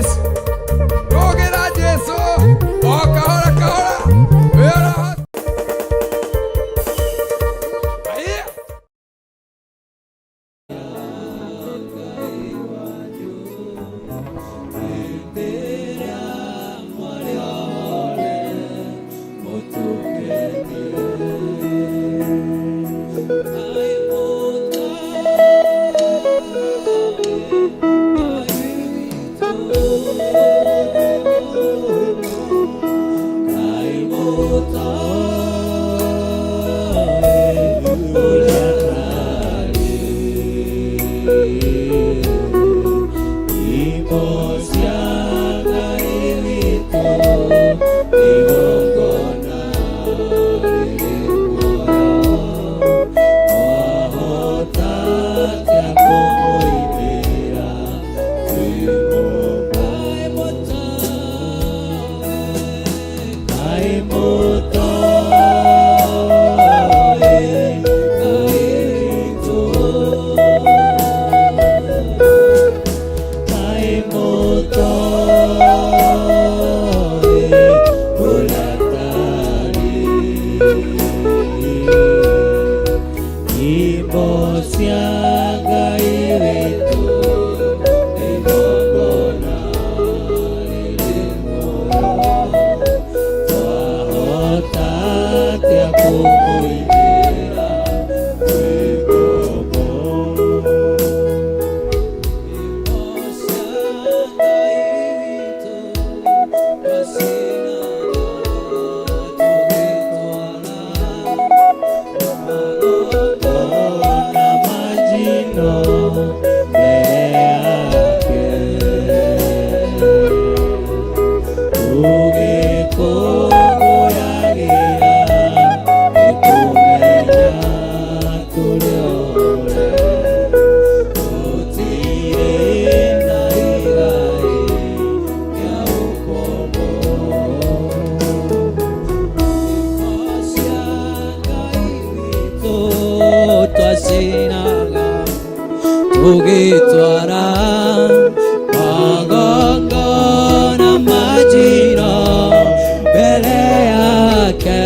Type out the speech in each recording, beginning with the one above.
Jesu, rũgĩra Jesu, o kahora kahora, wĩra. Haiya. Twacinaga tũgĩtwara magongona ma njino mbere yake,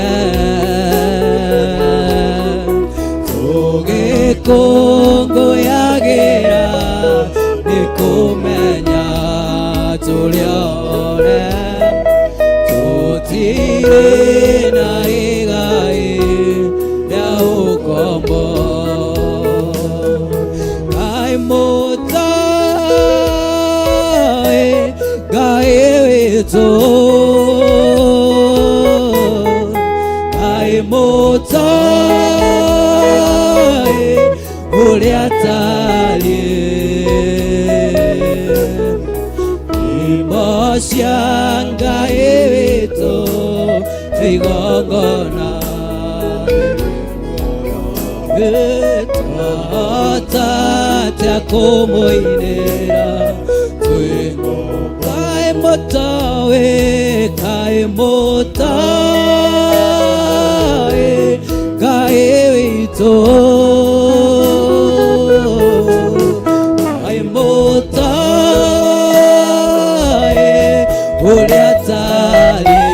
tũgĩkũngũyagĩra nĩ kũmenya tũrĩ othe tũtirĩ na igai rĩa ũkombo. Ngai mũtaĩ, Ngai witũ, Ngai mũtaĩ ũrĩa tariĩ, nyĩmbo cia Ngai witũ nĩ igongona. Twahota atĩa kũmũinĩra twĩ Kaĩ mũtoĩ, kaĩ mũtoĩ Ngai witũ, Kaĩ mũtoĩ ũrĩa tariĩ,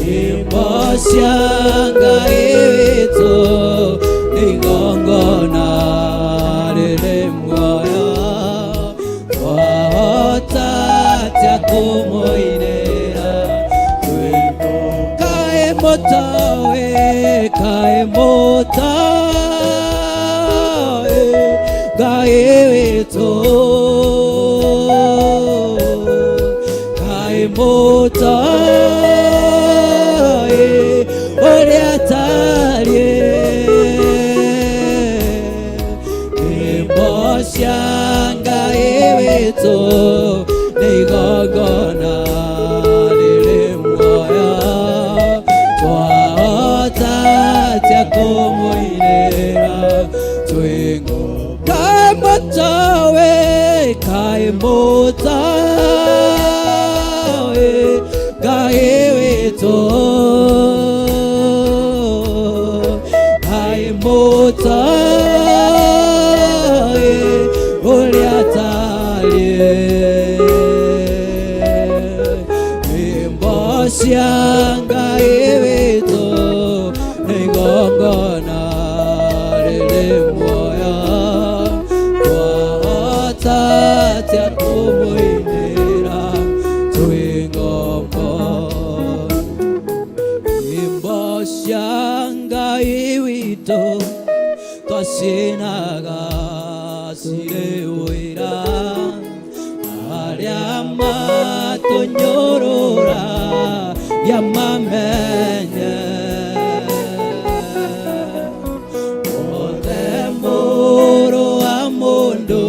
nyĩmbo cia Ngai witũ nĩ igongona rĩrĩ muoyo. Twahota atĩa kũmũinĩra twĩ Kaĩ mũtoĩ, kaĩ mũtoĩ Ngai witũ, Kaĩ mũtoĩ ũrĩa tariĩ, nyĩmbo cia Ngai witũ nĩ igongona rĩrĩ muoyo. Twahota atĩa kũmũinĩra twĩ Kaĩ mũtoĩ, kaĩ mũtoĩ Ngai witũ, Kaĩ mũtoĩ ũrĩa. Igongona rĩrĩ muoyo, twahota atĩa kũmũinĩra twĩ ngombo? Nyĩmbo cia Ngai witũ twacinaga cirĩ ũira, arĩa matũnyũrũra yamamenye. Othe mũrũ wa mũndũ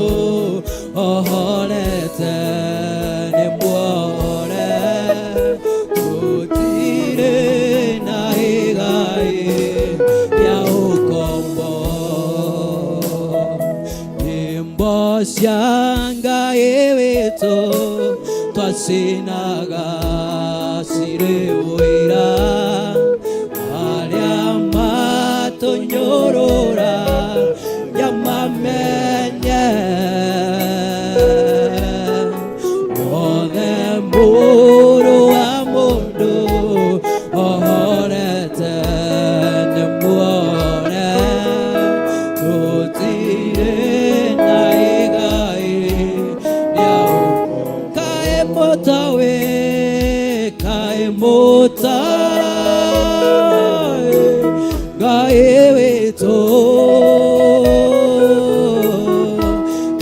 ohorete nĩ muohore, tũtirĩ na igai rĩa ũkombo. Nyĩmbo cia Ngai witũ twacinaga cirĩ ũira, arĩa matũnyũrũra yamamenye. Othe mũrũ wa mũndũ ohorete nĩ muohore, tũtirĩ na igai rĩa. Kaĩ mũtoĩ, kaĩ mũtoĩ Ngai witũ,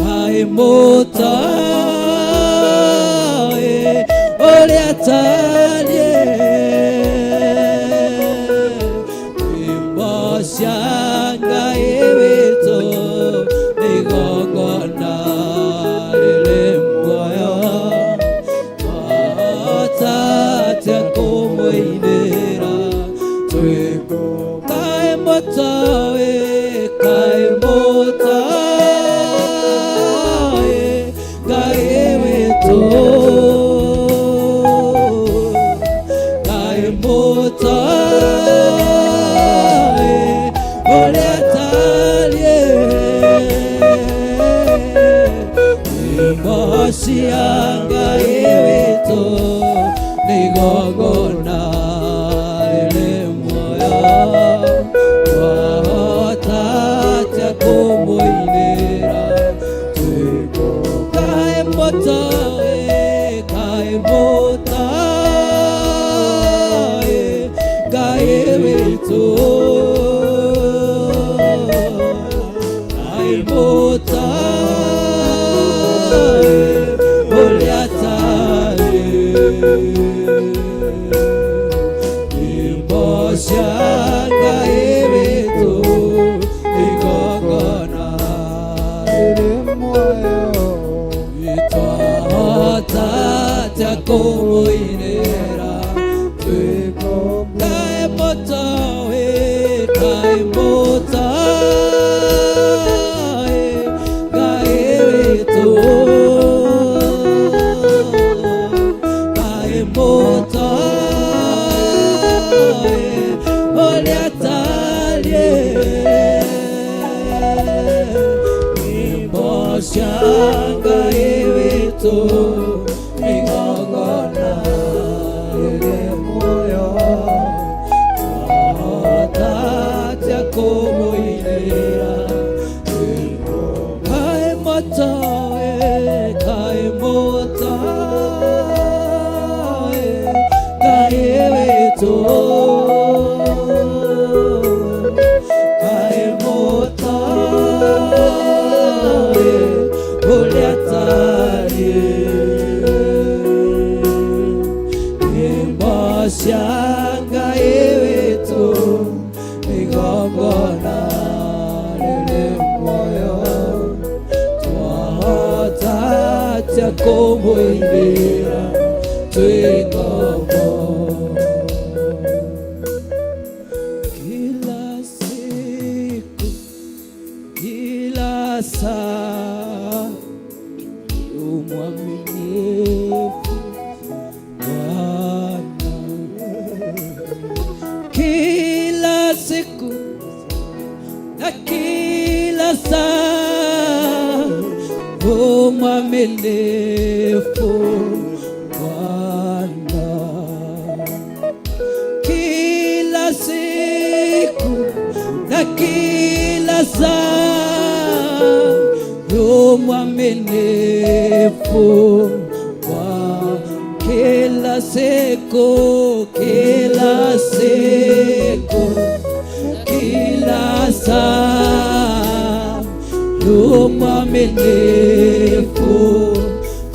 kaĩ mũtoĩ ũrĩa tariĩ? Nyĩmbo cia Ngai witũ nĩ igongona rĩrĩ muoyo, twahota atĩa kũmũinĩra twĩ? Kaĩ mũtoĩ, kaĩ mũtoĩ Ngai witũ, kaĩ mũtoĩ ũrĩa tariĩ? Nyĩmbo cia Ngai witũ nĩ igongona rĩrĩ muoyo, twahota atĩa kũmũinĩra twĩ? Kaĩ mũtoĩ, kaĩ mũtoĩ Ngai witũ, kaĩ mũtoĩ ũrĩa tariĩ? Nyĩmbo cia Ngai witũ igongona rĩrĩ muoyo, twahota atĩa kũmũinĩra twĩ? Kaĩ mũtoĩ, kaĩ mũtoĩ Ngai witũ, kaĩ mũtoĩ ũrĩa tariĩ? Nyĩmbo cia Ngai witũ igongona rĩrĩ muoyo, twahota atĩa kũmũinĩra? Kaĩ mũtoĩ, kaĩ mũtoĩ Ngai witũ, kaĩ mũtoĩ ũrĩa tariĩ? Nyĩmbo cia Ngai witũ igongona rĩrĩ muoyo, twahota atĩa kũmũinĩra twĩ ngombo? Kila siku, kila saa, umwaminifu Bwana. Kila siku na kila saa, umwaminifu Bwana. Kila siku na kila saa yu mwaminifu kwa kila siku, kila siku, kila saa yu mwaminifu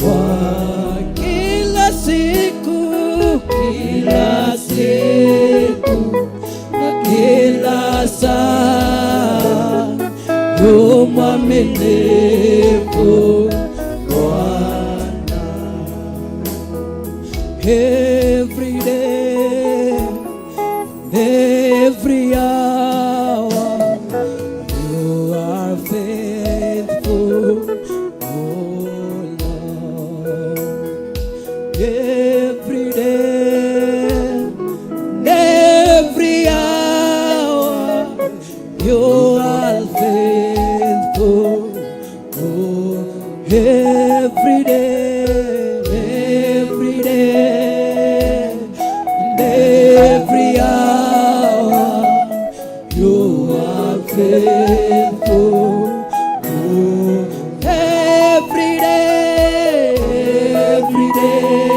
kwa kila siku, kila siku na kila saa yu mwaminifu Bwana. Every day, every hour, you are faithful, oh Lord. Every day, every hour, you are faithful. Oh, every day, every day, and every hour, you are faithful. Oh, every day, every day,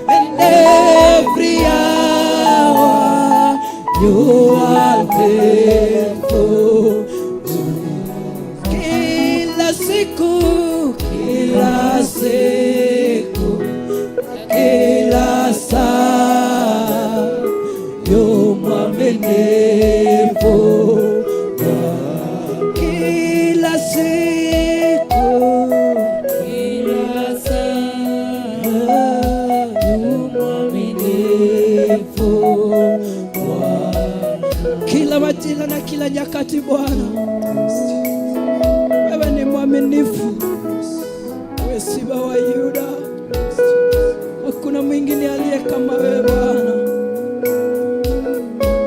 and every hour, you are faithful. Kila siku, kila siku, kila saa, yu mwaminifu. Kila siku, kila saa, yu mwaminifu Bwana. Kila majira na kila nyakati Bwana, wewe ni mwaminifu. Wewe Simba wa Yuda, hakuna mwingine aliye kama wewe Bwana.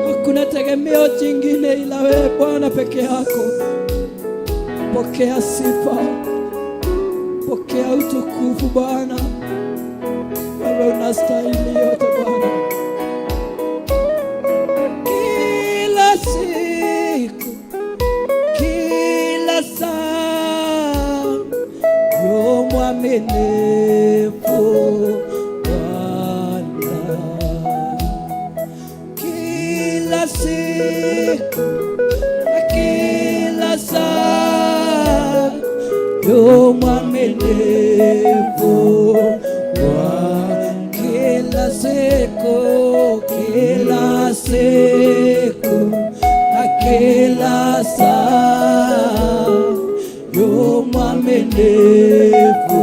Hakuna tegemeo jingine ila wewe Bwana peke yako. Pokea sifa, pokea utukufu Bwana, wewe unastahili yote Bwana. Kila siku, kila saa, yu mwaminifu Bwana. Kila siku na kila saa, yu mwaminifu Bwana. Kila siku, kila siku na kila saa, yu mwaminifu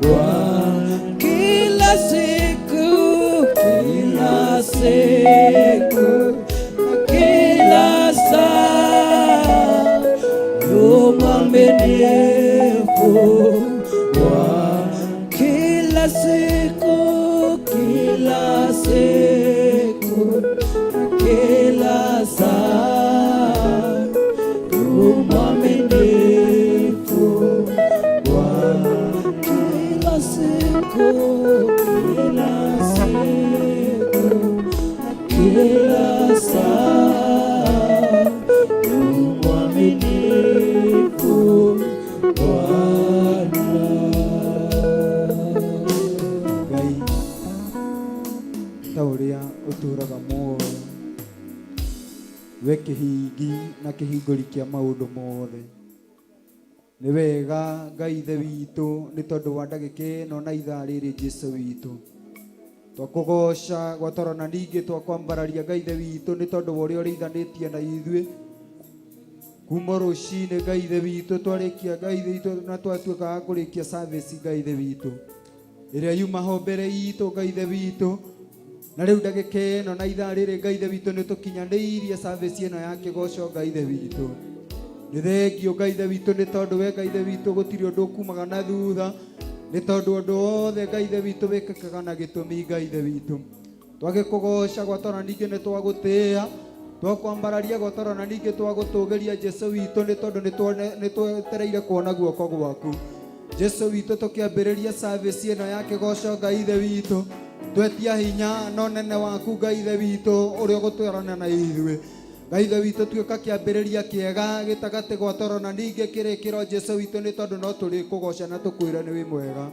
Bwana. Kila siku, kila siku na kila saa, yu mwaminifu Bwana. Kila siku, kila siku na kila saa, yu mwaminifu Bwana. Kila siku, kila siku na kila saa, yu mwaminifu Bwana. Ngai ta ũrĩa ũtũraga muoyo we kĩhingi na kĩhingũri kĩa maũndũ mothe nĩ wega Ngai ithe witũ nĩ tondũ wa ndagĩka ĩno na ithaa rĩrĩ Jesũ witũ twakũgoca gwatorana ningĩ twakwambararia Ngai ithe witũ nĩ tondũ wa ũrĩa ũrĩithanĩtie na ithuĩ kuma rũcinĩ Ngai ithe witũ twarĩkia Ngai ithe witũ na twatuĩka a kũrĩkia service Ngai ithe witũ ĩrĩa yuma ho mbere itũ Ngai ithe witũ na rĩu ndagĩka ĩno na ithaa rĩrĩ Ngai ithe witũ nĩ tũkinyanĩirie service ĩno ya kĩgoco Ngai ithe witũ nĩ thengio Ngai ithe witũ nĩ tondũ we Ngai ithe witũ gũtirĩ ũndũ ũkumaga na thutha nĩ tondũ ũndũ wothe Ngai ithe witũ wĩkĩkaga na gĩtũmi Ngai ithe witũ twagĩkũgoca gwatora ningĩ nĩ twagũtĩĩa twakwambararia gwatora na ningĩ twagũtũgĩria Jesũ witũ nĩ tondũ nĩ twetereire kuona guoko gwaku Jesũ witũ tũkĩambĩrĩria service ĩno ya kĩgoco Ngai ithe witũ twetia hinya na ũnene waku Ngai ithe witũ ũrĩa ũgũtwarana na ithuĩ. Ngai Ithe witũ, tuĩka kĩambĩrĩria kĩega gĩtagatĩ gwa toro na ningĩ kĩrĩkĩro Jesu witũ, nĩ tondũ no tũrĩkũgoca na tũkwĩre nĩ wĩ mwega.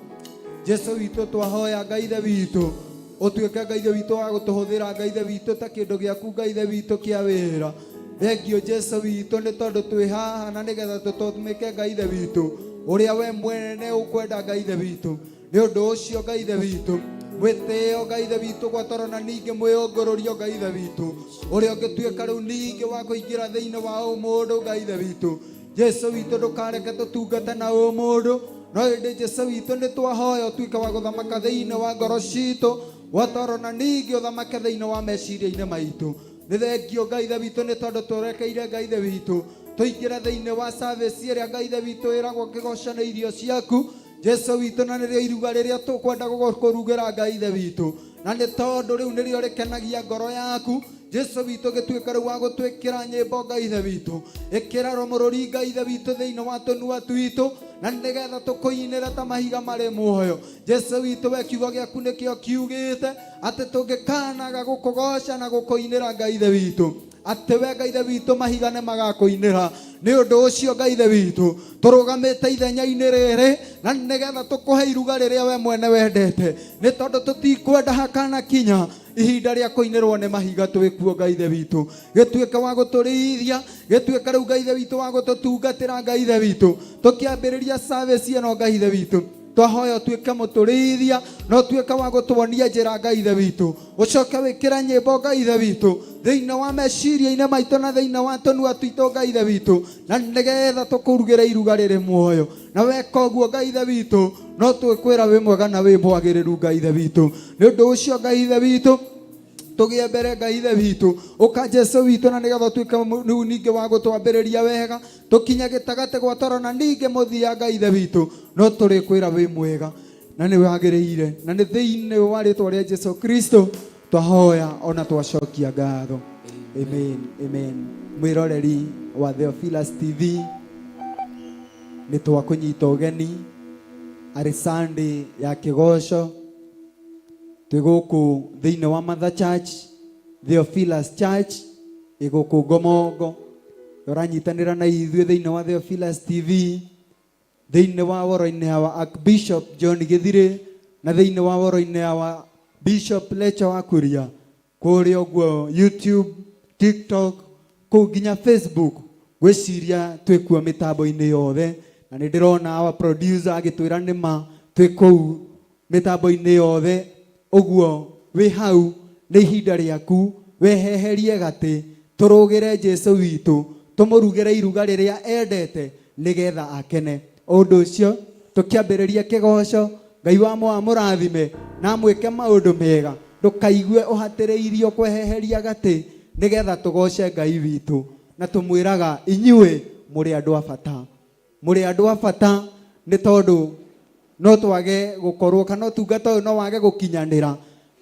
Jesu witũ, twahoya Ngai Ithe witũ ũtuĩke Ngai Ithe witũ wa gũtũhũthĩra, Ngai Ithe witũ, ta kĩndũ gĩaku, Ngai Ithe witũ, kĩa wĩra. Thengio Jesu witũ, nĩ tondũ twĩ haha na nĩgetha tũtũmĩke, Ngai Ithe witũ, ũrĩa we mwene ũkwenda, Ngai Ithe witũ. Nĩ ũndũ ũcio, Ngai Ithe witũ, mwĩtĩo, Ngai Ithe witũ, gwatoro na ningĩ mwĩũngũrũrio, Ngai Ithe witũ, ũrĩa ũngĩtuĩka rĩu ningĩ wa kũingĩra thĩinĩ wa ũmũndũ, Ngai Ithe witũ. Jesu witũ, ndũkareke tũtungate na ũmũndũ, no ĩndĩ Jesu witũ, nĩ twahoya ũtuĩke wa gũthamaka thĩinĩ wa ngoro citũ gwatoro na ningĩ ũthamake thĩinĩ wa meciria-inĩ maitũ. Nĩ thengio, Ngai Ithe witũ, nĩ tondũ tũrekeire, Ngai Ithe witũ, tũingĩre thĩinĩ wa service ĩrĩa, Ngai Ithe witũ, ĩragwo kĩgoco nĩ irio ciaku, Jesu witũ, na nĩrĩo iruga rĩrĩa tũkwenda gũkũrugĩra, Ngai Ithe witũ, na nĩ tondũ rĩu nĩrĩo rĩkenagia ngoro yaku. Jesu witũ, gĩtuĩka rĩu wa gũtwĩkĩra nyĩmbo, Ngai Ithe witũ, ĩkĩra rũmũrũri, Ngai Ithe witũ, thĩinĩ wa tũnua twitũ, na nĩgetha tũkũinĩre ta mahiga marĩ muoyo. Jesu witũ, we kiugo gĩaku nĩkĩo kiugĩte atĩ tũngĩkanaga gũkũgoca na gũkũinĩra, Ngai Ithe witũ, atĩ we, Ngai Ithe witũ, mahiga nĩ magakũinĩra. Nĩ ũndũ ũcio, Ngai Ithe witũ, tũrũgamĩte ithenya-inĩ rĩrĩ na nĩgetha tũkũhe iruga rĩrĩa we mwene wendete, nĩ tondũ tũtikwenda hakana kinya ihinda rĩa kũinĩrwo nĩ mahiga twĩkuo. Ngai Ithe witũ, gĩtuĩke wa gũtũrĩithia, gĩtuĩke rĩu, Ngai Ithe witũ, wa gũtũtungatĩra. Ngai Ithe witũ, tũkĩambĩrĩria service ĩno, Ngai Ithe witũ, twahoya ũtuĩke mũtũrĩithia na ũtuĩke wa gũtuonia njĩra, Ngai Ithe witũ. Ũcoke wĩkĩre nyĩmbo, Ngai Ithe witũ, thĩinĩ wa meciria-inĩ maitũ na thĩinĩ wa tũnua twitũ, Ngai Ithe witũ, na nĩgetha tũkũrugĩre iruga rĩrĩ muoyo. Na weka ũguo, Ngai Ithe witũ, no twĩkwĩra wĩ mwega na wĩ mwagĩrĩru, Ngai Ithe witũ. Nĩ ũndũ ũcio, Ngai Ithe witũ, tũgĩe mbere, Ngai Ithe witũ. Ũka, Jesu witũ, na nĩgetha ũtuĩke rĩu ningĩ wa gũtwambĩrĩria wega, tũkinye gĩtagatĩ gwa toro na ningĩ mũthia. Ngai Ithe witũ, no tũrĩkwĩra wĩ mwega na nĩ wagĩrĩire, na nĩ thĩinĩ wa rĩtwa rĩa Jesu Kristo twahoya ona twacokia ngatho. Amen, amen. Mwĩroreri wa Theophilus TV, nĩ twakũnyita ũgeni arĩ Sunday ya kĩgoco. Twĩ gũkũ thĩinĩ wa Mother Church, Theophilus Church, ĩ gũkũ Ngomongo. Ũranyitanĩra na ithuĩ thĩinĩ wa Theophilus TV, thĩinĩ wa woro-inĩ wa Archbishop John Gĩthirĩ, na thĩinĩ wa woro-inĩ wa Bishop Lecho wa Kuria kũrĩa ũguo YouTube, TikTok, kũu nginya Facebook. Ngwĩciria twĩkuo mĩtambo-inĩ yothe, na nĩ ndĩrona our producer agĩtwĩra nĩma twĩ kũu mĩtambo-inĩ yothe. Ũguo wĩ hau, nĩ ihinda rĩaku weheherie gatĩ, tũrũgĩre Jesu witũ, tũmũrugĩre iruga rĩrĩa endete nĩgetha akene. Ũndũ ũcio, tũkĩambĩrĩria kĩgoco, Ngai wa amũrathime na amwĩke maũndũ mega. Ndũkaigue ũhatĩrĩirio kweheheria gatĩ nĩgetha tũgoce Ngai witũ, na tũmwĩraga inyuĩ mũrĩ andũ a bata, mũrĩ andũ a bata, nĩ tondũ no twage gũkorwo kana ũtungata ũyũ no wage gũkinyanĩra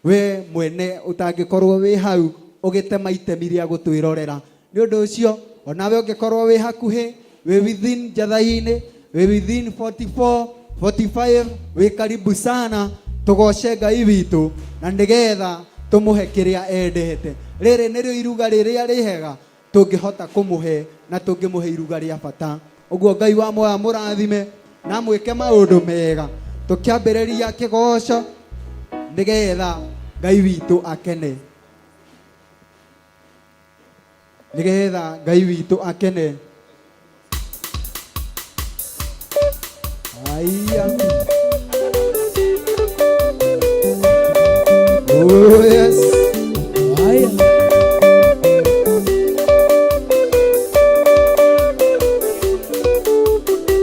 we mwene ũtangĩkorwo wĩ hau ũgĩtema itemi rĩa gũtwĩrorera. Nĩ ũndũ ũcio, onawe ũngĩkorwo wĩ hakuhĩ, wĩ within Njathai-inĩ, wĩ within 44 45, wĩ karibu sana, tũgoce Ngai witũ na nĩgetha tũmũhe kĩrĩa endete. Rĩrĩ nĩrĩo iruga rĩrĩa rĩhega tũngĩhota kũmũhe, na tũngĩmũhe iruga rĩa bata ũguo. Ngai wa moya mũrathime na mwĩke maũndũ mega, tũkĩambĩrĩria kĩgoco nĩgetha Ngai witũ akene, nĩgetha Ngai witũ akene. Haiya. Oh, yes. Haya.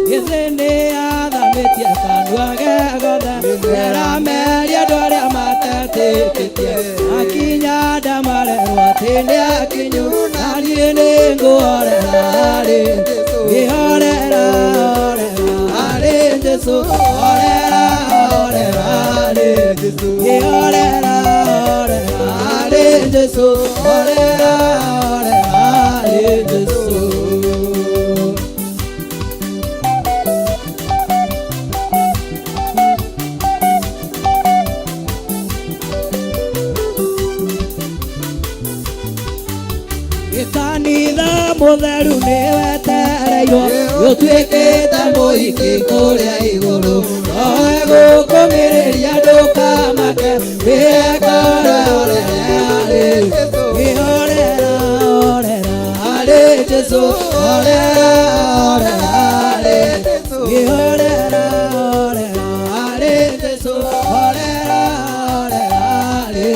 Githĩ nĩ athamĩtie kanua ge gothe, ĩrameria andũ arĩa matetĩkĩtie, akinya ndamarerwo atĩ nĩ akinyu, na niĩ nĩ ngũhorera harĩ, ngĩhorera horera harĩ Jesũ, horera horera harĩ Jesũ, ngĩhorera horera harĩ Jesũ, horera horera harĩ Jesũ. Kanitha mũtheru nĩ wetereirwo gũtuĩkĩte mũhiki kũrĩa igũrũ nowe gũkũmĩrĩria ndũkamake wĩkore horera horera horera harĩ Jesũ horera horera harĩ horera horera harĩ Jesũ horera horera harĩ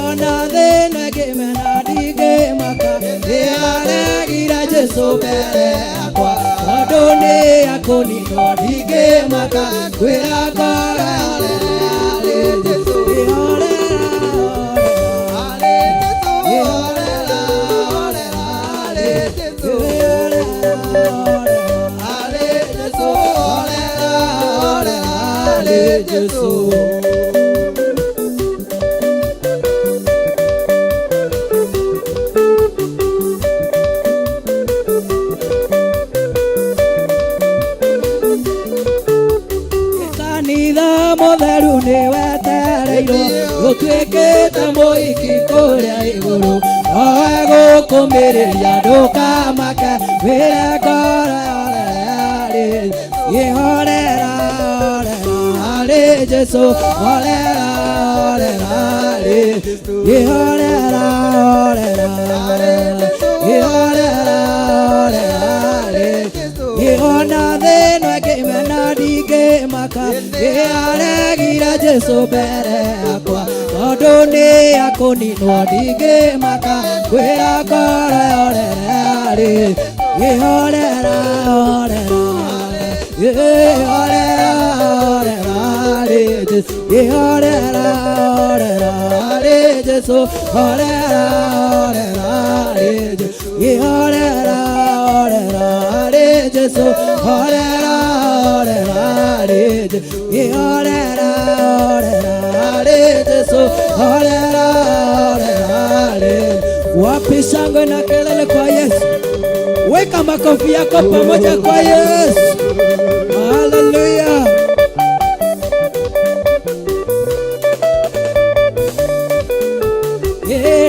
ona thĩna ngĩmena ndingĩmaka nĩaregire Jesũ mbere yakwa tondũ nĩ akũninwo ndingĩmaka ngwĩra ngoro horera harĩ Jesũ horera horera horera harĩ Jesũ horera harĩ Jesũ horera horera harĩ Jesũ. Kanitha mũtheru nĩ wetereirwo gũtuĩkĩte mũhiki kũrĩa igũrũ nowe gũkũmĩrĩria ndũkamake wĩre ngoro horera horera horera harĩ Jesũ horera horera harĩ horera horera horera horera harĩ ona thĩna ngĩmena ndingĩmaka nĩaregire Jesũ mbere yakwa tondũ nĩ akũninwo ndingĩmaka ngwĩra ngoro horera harĩ horera horera horera horera harĩ Jesũ horera horera harĩ Jesũ horera horera harĩ Jesũ horera horera harĩ Jesũ horera horera harĩ Jesũ horera horera harĩ Jesũ horera horera harĩ. Wapi shangwe na kelele kwa Yesu? Weka makofi yako pamoja kwa Yesu. Haleluya.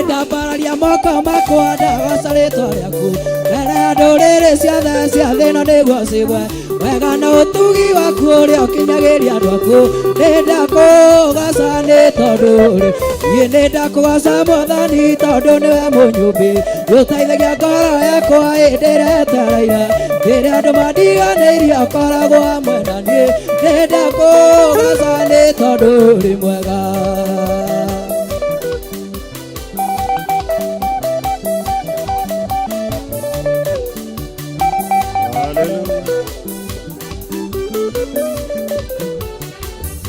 Ndambararia moko makwa ndagoca rĩtwa rĩaku mbere ya ndũrĩrĩ ciothe cia thĩ ĩno nĩguo cigwe wega na ũtugi waku ũrĩa ũkinyagĩria andũ aku nĩ ndakũgoca nĩ tondũ rĩ niĩ nĩ ndakũgoca mwathani tondũ nĩwe mũnyũmbi ũteithagia ngoro yakwa hĩndĩ ĩrĩa ĩtereire rĩrĩa andũ mandiganĩirie ũkoragwo hamwe na niĩ nĩ ndakũgoca nĩ tondũ ũrĩ mwega.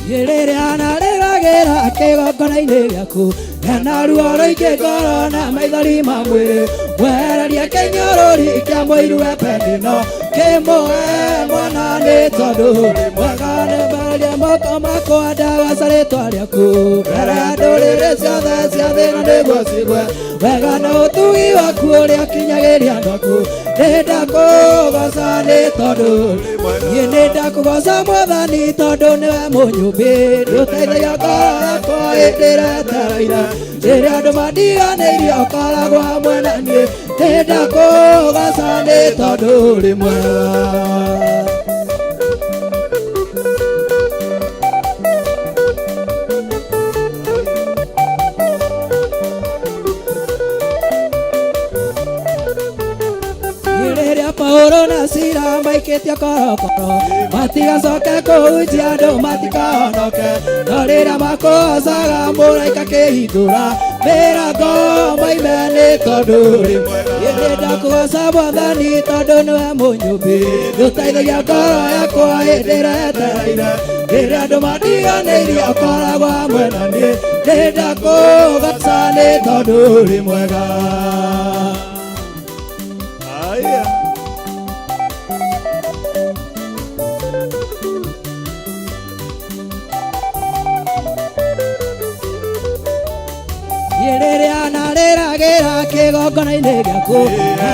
Rĩrĩa narĩragĩra kĩgongona-inĩ gĩaku hena ruo rũingĩ ngoro na maithori ma mwĩrĩ wehereria kĩnyũrũri kĩa mũiru we Penina kĩmũhe mwana nĩ tondũ mwega nĩ mbararia moko makwa ndagoca rĩtwa rĩaku mbere ya ndũrĩrĩ ciothe cia thĩ ĩno nĩguo cigwe wega na ũtugi waku ũrĩa ũkinyagĩria andũ aku nĩ ndakũgoca nĩ tondũ niĩ nĩ ndakũgoca mwathani tondũ nĩwe mũnyũmbi nĩũteithagia ngoro yakwa hĩndĩ ĩrĩa ĩtereire rĩrĩa andũ mandiganĩirie ũkoragwo hamwe na niĩ nĩ ndakũgoca nĩ tondũ ũrĩ mwega. Rĩrĩa Paulo na Sila maikĩtio korokoro matigacoke kũhunjia andũ matikahonoke no rĩrĩa makũgocaga mũraika akĩhingũra mĩrango moime nĩ tondũ ũrĩ mwega. Niĩ nĩ ndakũgoca mwathani tondũ nĩwe mũnyũmbi nĩũteithagia ngoro yakwa hĩndĩ ĩrĩa ĩtereire rĩrĩa andũ mandiganĩirie ũkoragwo hamwe na niĩ nĩ ndakũgoca nĩ tondũ ũrĩ mwega. Haya. Rĩrĩa narĩragĩra kĩgongona-inĩ gĩaku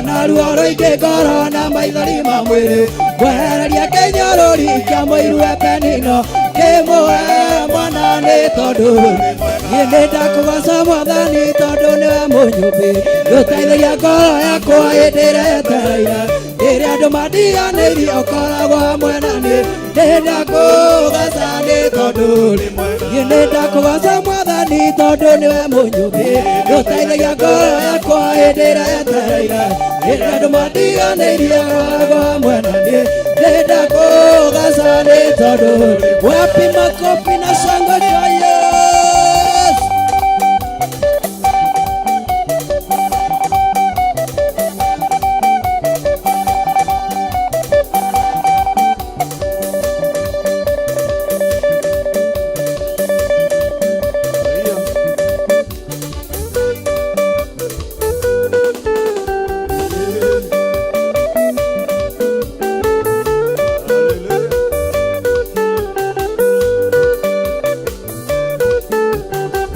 na ruo rũingĩ ngoro na maithori ma mwĩrĩ ngwehereria kĩnyũrũri kĩa mũiru we Penina kĩmũhe mwana nĩ tondũ Niĩ nĩ ndakũgoca Mwathani tondũ nĩwe mũnyũmbi, nĩũteithagia ngoro yakwa hĩndĩ ĩrĩa yetereire. Rĩrĩa andũ mandiganĩirie ũkoragwo hamwe na niĩ. Nĩ ndakũgoca nĩ tondũ ũrĩ mwega. Niĩ nĩ ndakũgoca Mwathani tondũ nĩwe mũnyũmbi, nĩũteithagia ngoro yakwa hĩndĩ ĩrĩa yetereire. Rĩrĩa andũ mandiganĩirie ũkoragwo hamwe na niĩ. Nĩ ndakũgoca nĩ tondũ ũrĩ. Wapi makofi na shangwe kwa Yesu?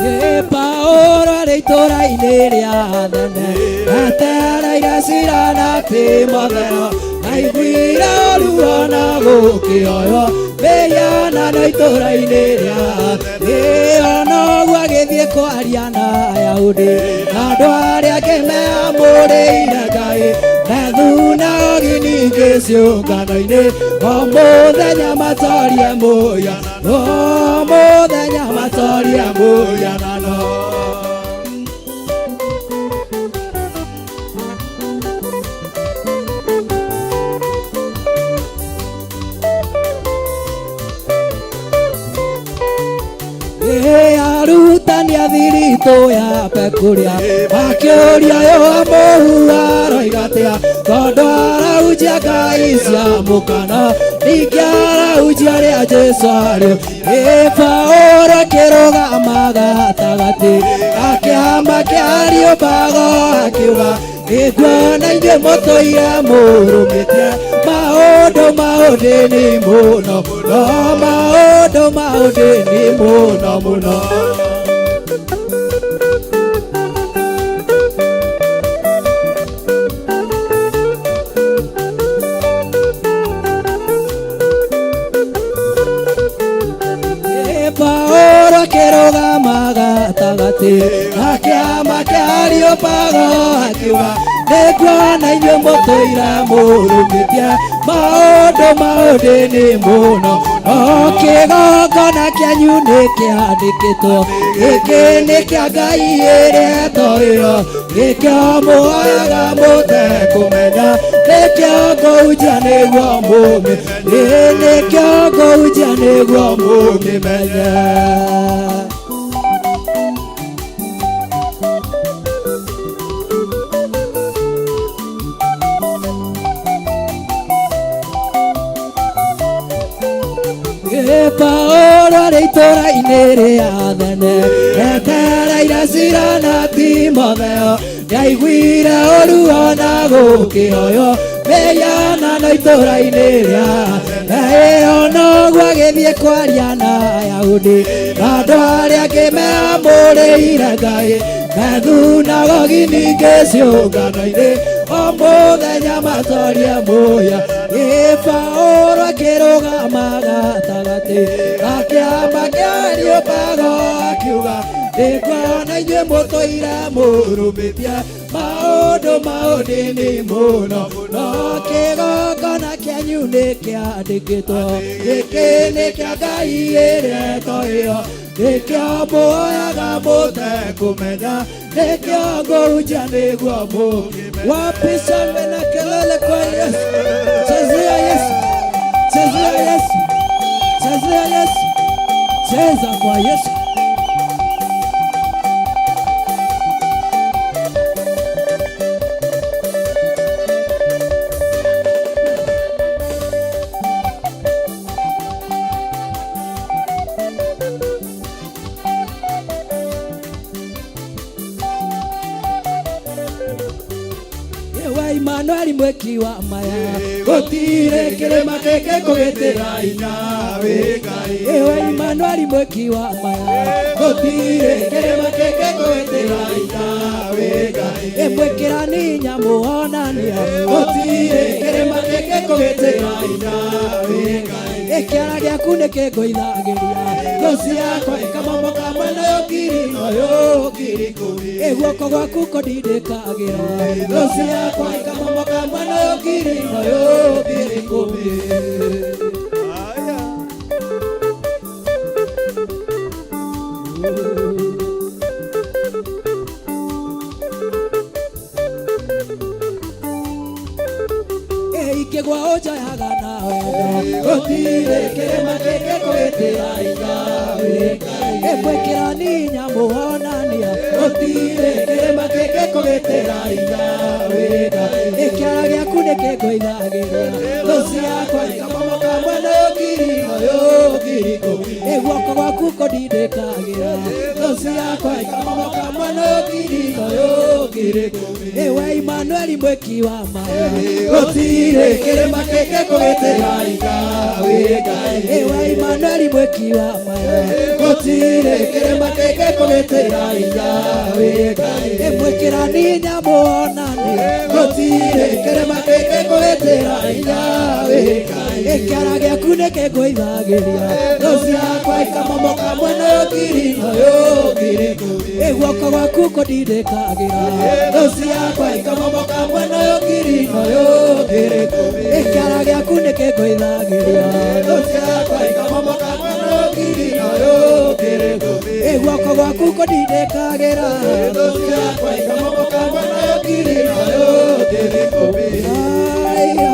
Ĩ Paũlũ arĩ itũũra-inĩ rĩa Athene etereire Sila na Timotheo, aiguire ruo na gũkĩoywo mĩhianano itũũra-inĩ rĩa Ĩ onoguo agĩthiĩ kwaria na Ayahudi na andũ arĩa angĩ meamũrĩire Ngai methunagogi ningĩ ciũngano-inĩ o mũthenya matorie mũhianano, o mũthenya matorie mũhianano. Ĩ arutani a thiritũ ya Pekuria makĩũria Yoha mũhu aroiga atĩa, tondũ arahunjia ngai cia mũkana, ningĩ arahunjia rĩa Jesũ arĩ. Ĩ Paũlũ akĩrũgama gatagatĩ akĩama kĩario mbago akiuga, nĩnguona inyuĩ mũtũire mũrũmĩtie maũndũ ma ũndĩni mũno mũno, maũndũ ma ũndĩni mũno mũno. Ĩ Paũlũ akĩrũgama gatagatĩ akĩama kĩario mbago akiuga, nĩnguona inyuĩ mũtũire mũrũmĩtie maũndũ ma ũndĩni mũno, no kĩgongona kĩanyu nĩ kĩandĩkĩtwo gĩkĩ nĩ kĩa Ngai ĩrĩa ĩtoĩyo, nĩkĩo muoyaga mũtekũmenya, nĩkĩo ngũhunjia nĩguo mũmĩ, nĩkĩo ngũhunjia nĩguo mũmĩmenye. Ĩ Paũlũ arĩ itũũra-inĩ rĩa Athene etereire Sila na Timotheo, nĩaiguire ũru ona gũkĩoywo mĩhianano itũũra-inĩ rĩa ĩyo, noguo agĩthiĩ kwaria na Ayahudi na andũ arĩa angĩ meamũrĩire Ngai methunagogi ningĩ ciũngano-inĩ o mũthenya matorie mũya. Ĩ Paũlũ akĩrũgama gatagatĩ akĩamba kĩario mbago akiuga, nĩnguona inyuĩ mũtũire mũrũmĩtie maũndũ ma ũndĩni mũno, no kĩgongona kĩanyu nĩ kĩandĩkĩtwo gĩkĩ nĩ kĩa Ngai ĩrĩa ĩtoĩyo, nĩkĩo muoyaga mũtekũmenya, nĩkĩo ngũhunjia nĩguo mũkĩmenye. Wapi shangwe na kelele kwa Yesu? Chezea Yesu, chezea Yesu, chezea Yesu, cheza kwa Yesu. Ewe Emmanuel mweki wa maya, gũtirĩ kĩrĩma kĩngĩkũgĩtĩra hinya wĩ Ngai. Ewe Emmanuel mweki wa maya, gũtirĩ kĩrĩma kĩngĩkũgĩtĩra hinya wĩ Ngai. Ĩmwĩkĩrani nyamũ onania, gũtirĩ kĩrĩma kĩngĩkũgĩtĩra hinya wĩ Ngai. Ĩkĩara gĩaku nĩ kĩngũithagĩria. Thũ ciakwa ikamomoka mwena ũyũ ngiri na ũyũ 10,000. Ĩ guoko gwaku kũndindĩkagĩra. Thũ ciakwa ikamomoka mwena ũyũ ngiri na ũyũ 10,000. Ikĩgwa ũnjoyaga na wendo gũtirĩ kĩrĩma kĩngĩkũgitĩra Ngai. Ĩmwĩkĩra ni nyamũ onania gũtirĩ kĩrĩma kĩngĩkũgitĩra Ngai. Ĩkĩara gĩaku nĩ kĩngũithagĩria thũ ciakwa ikamomoka mwena ũyũ ngiri na ũyũ 10,000. Ĩ guoko gwaku kũndindĩkagĩra thũ ciakwa ikamomoka mwena ũyũ ngiri na ũyũ 10,000. Ĩwe Imanueli mwĩki wa maya gũtirĩ kĩrĩma kĩngĩkũgitĩra Ngai. Ĩwe Imanueli mwĩki wa maya gũtirĩ kĩrĩma kĩngĩkũgitĩra Ngai. Ĩmwĩkĩra ni nyamũ onania gũtirĩ kĩrĩma kĩngĩkũgitĩra Ngai. Ĩkĩara gĩaku nĩ kĩngũithagĩria thũ ciakwa ikamomoka mwena ũyũ ngiri na ũyũ 10,000. Ĩ guoko gwaku kũndindĩkagĩra thũ ciakwa ikamomoka mwena ũyũ ngiri na ũyũ 10,000. Ĩkĩara gĩaku nĩ kĩngũithagĩria thũ ciakwa ikamomoka mwena ũyũ ngiri na ũyũ 10,000. Ĩ guoko gwaku kũndindĩkagĩra thũ ciakwa ikamomoka mwena ũyũ ngiri na ũyũ 10,000. Aya.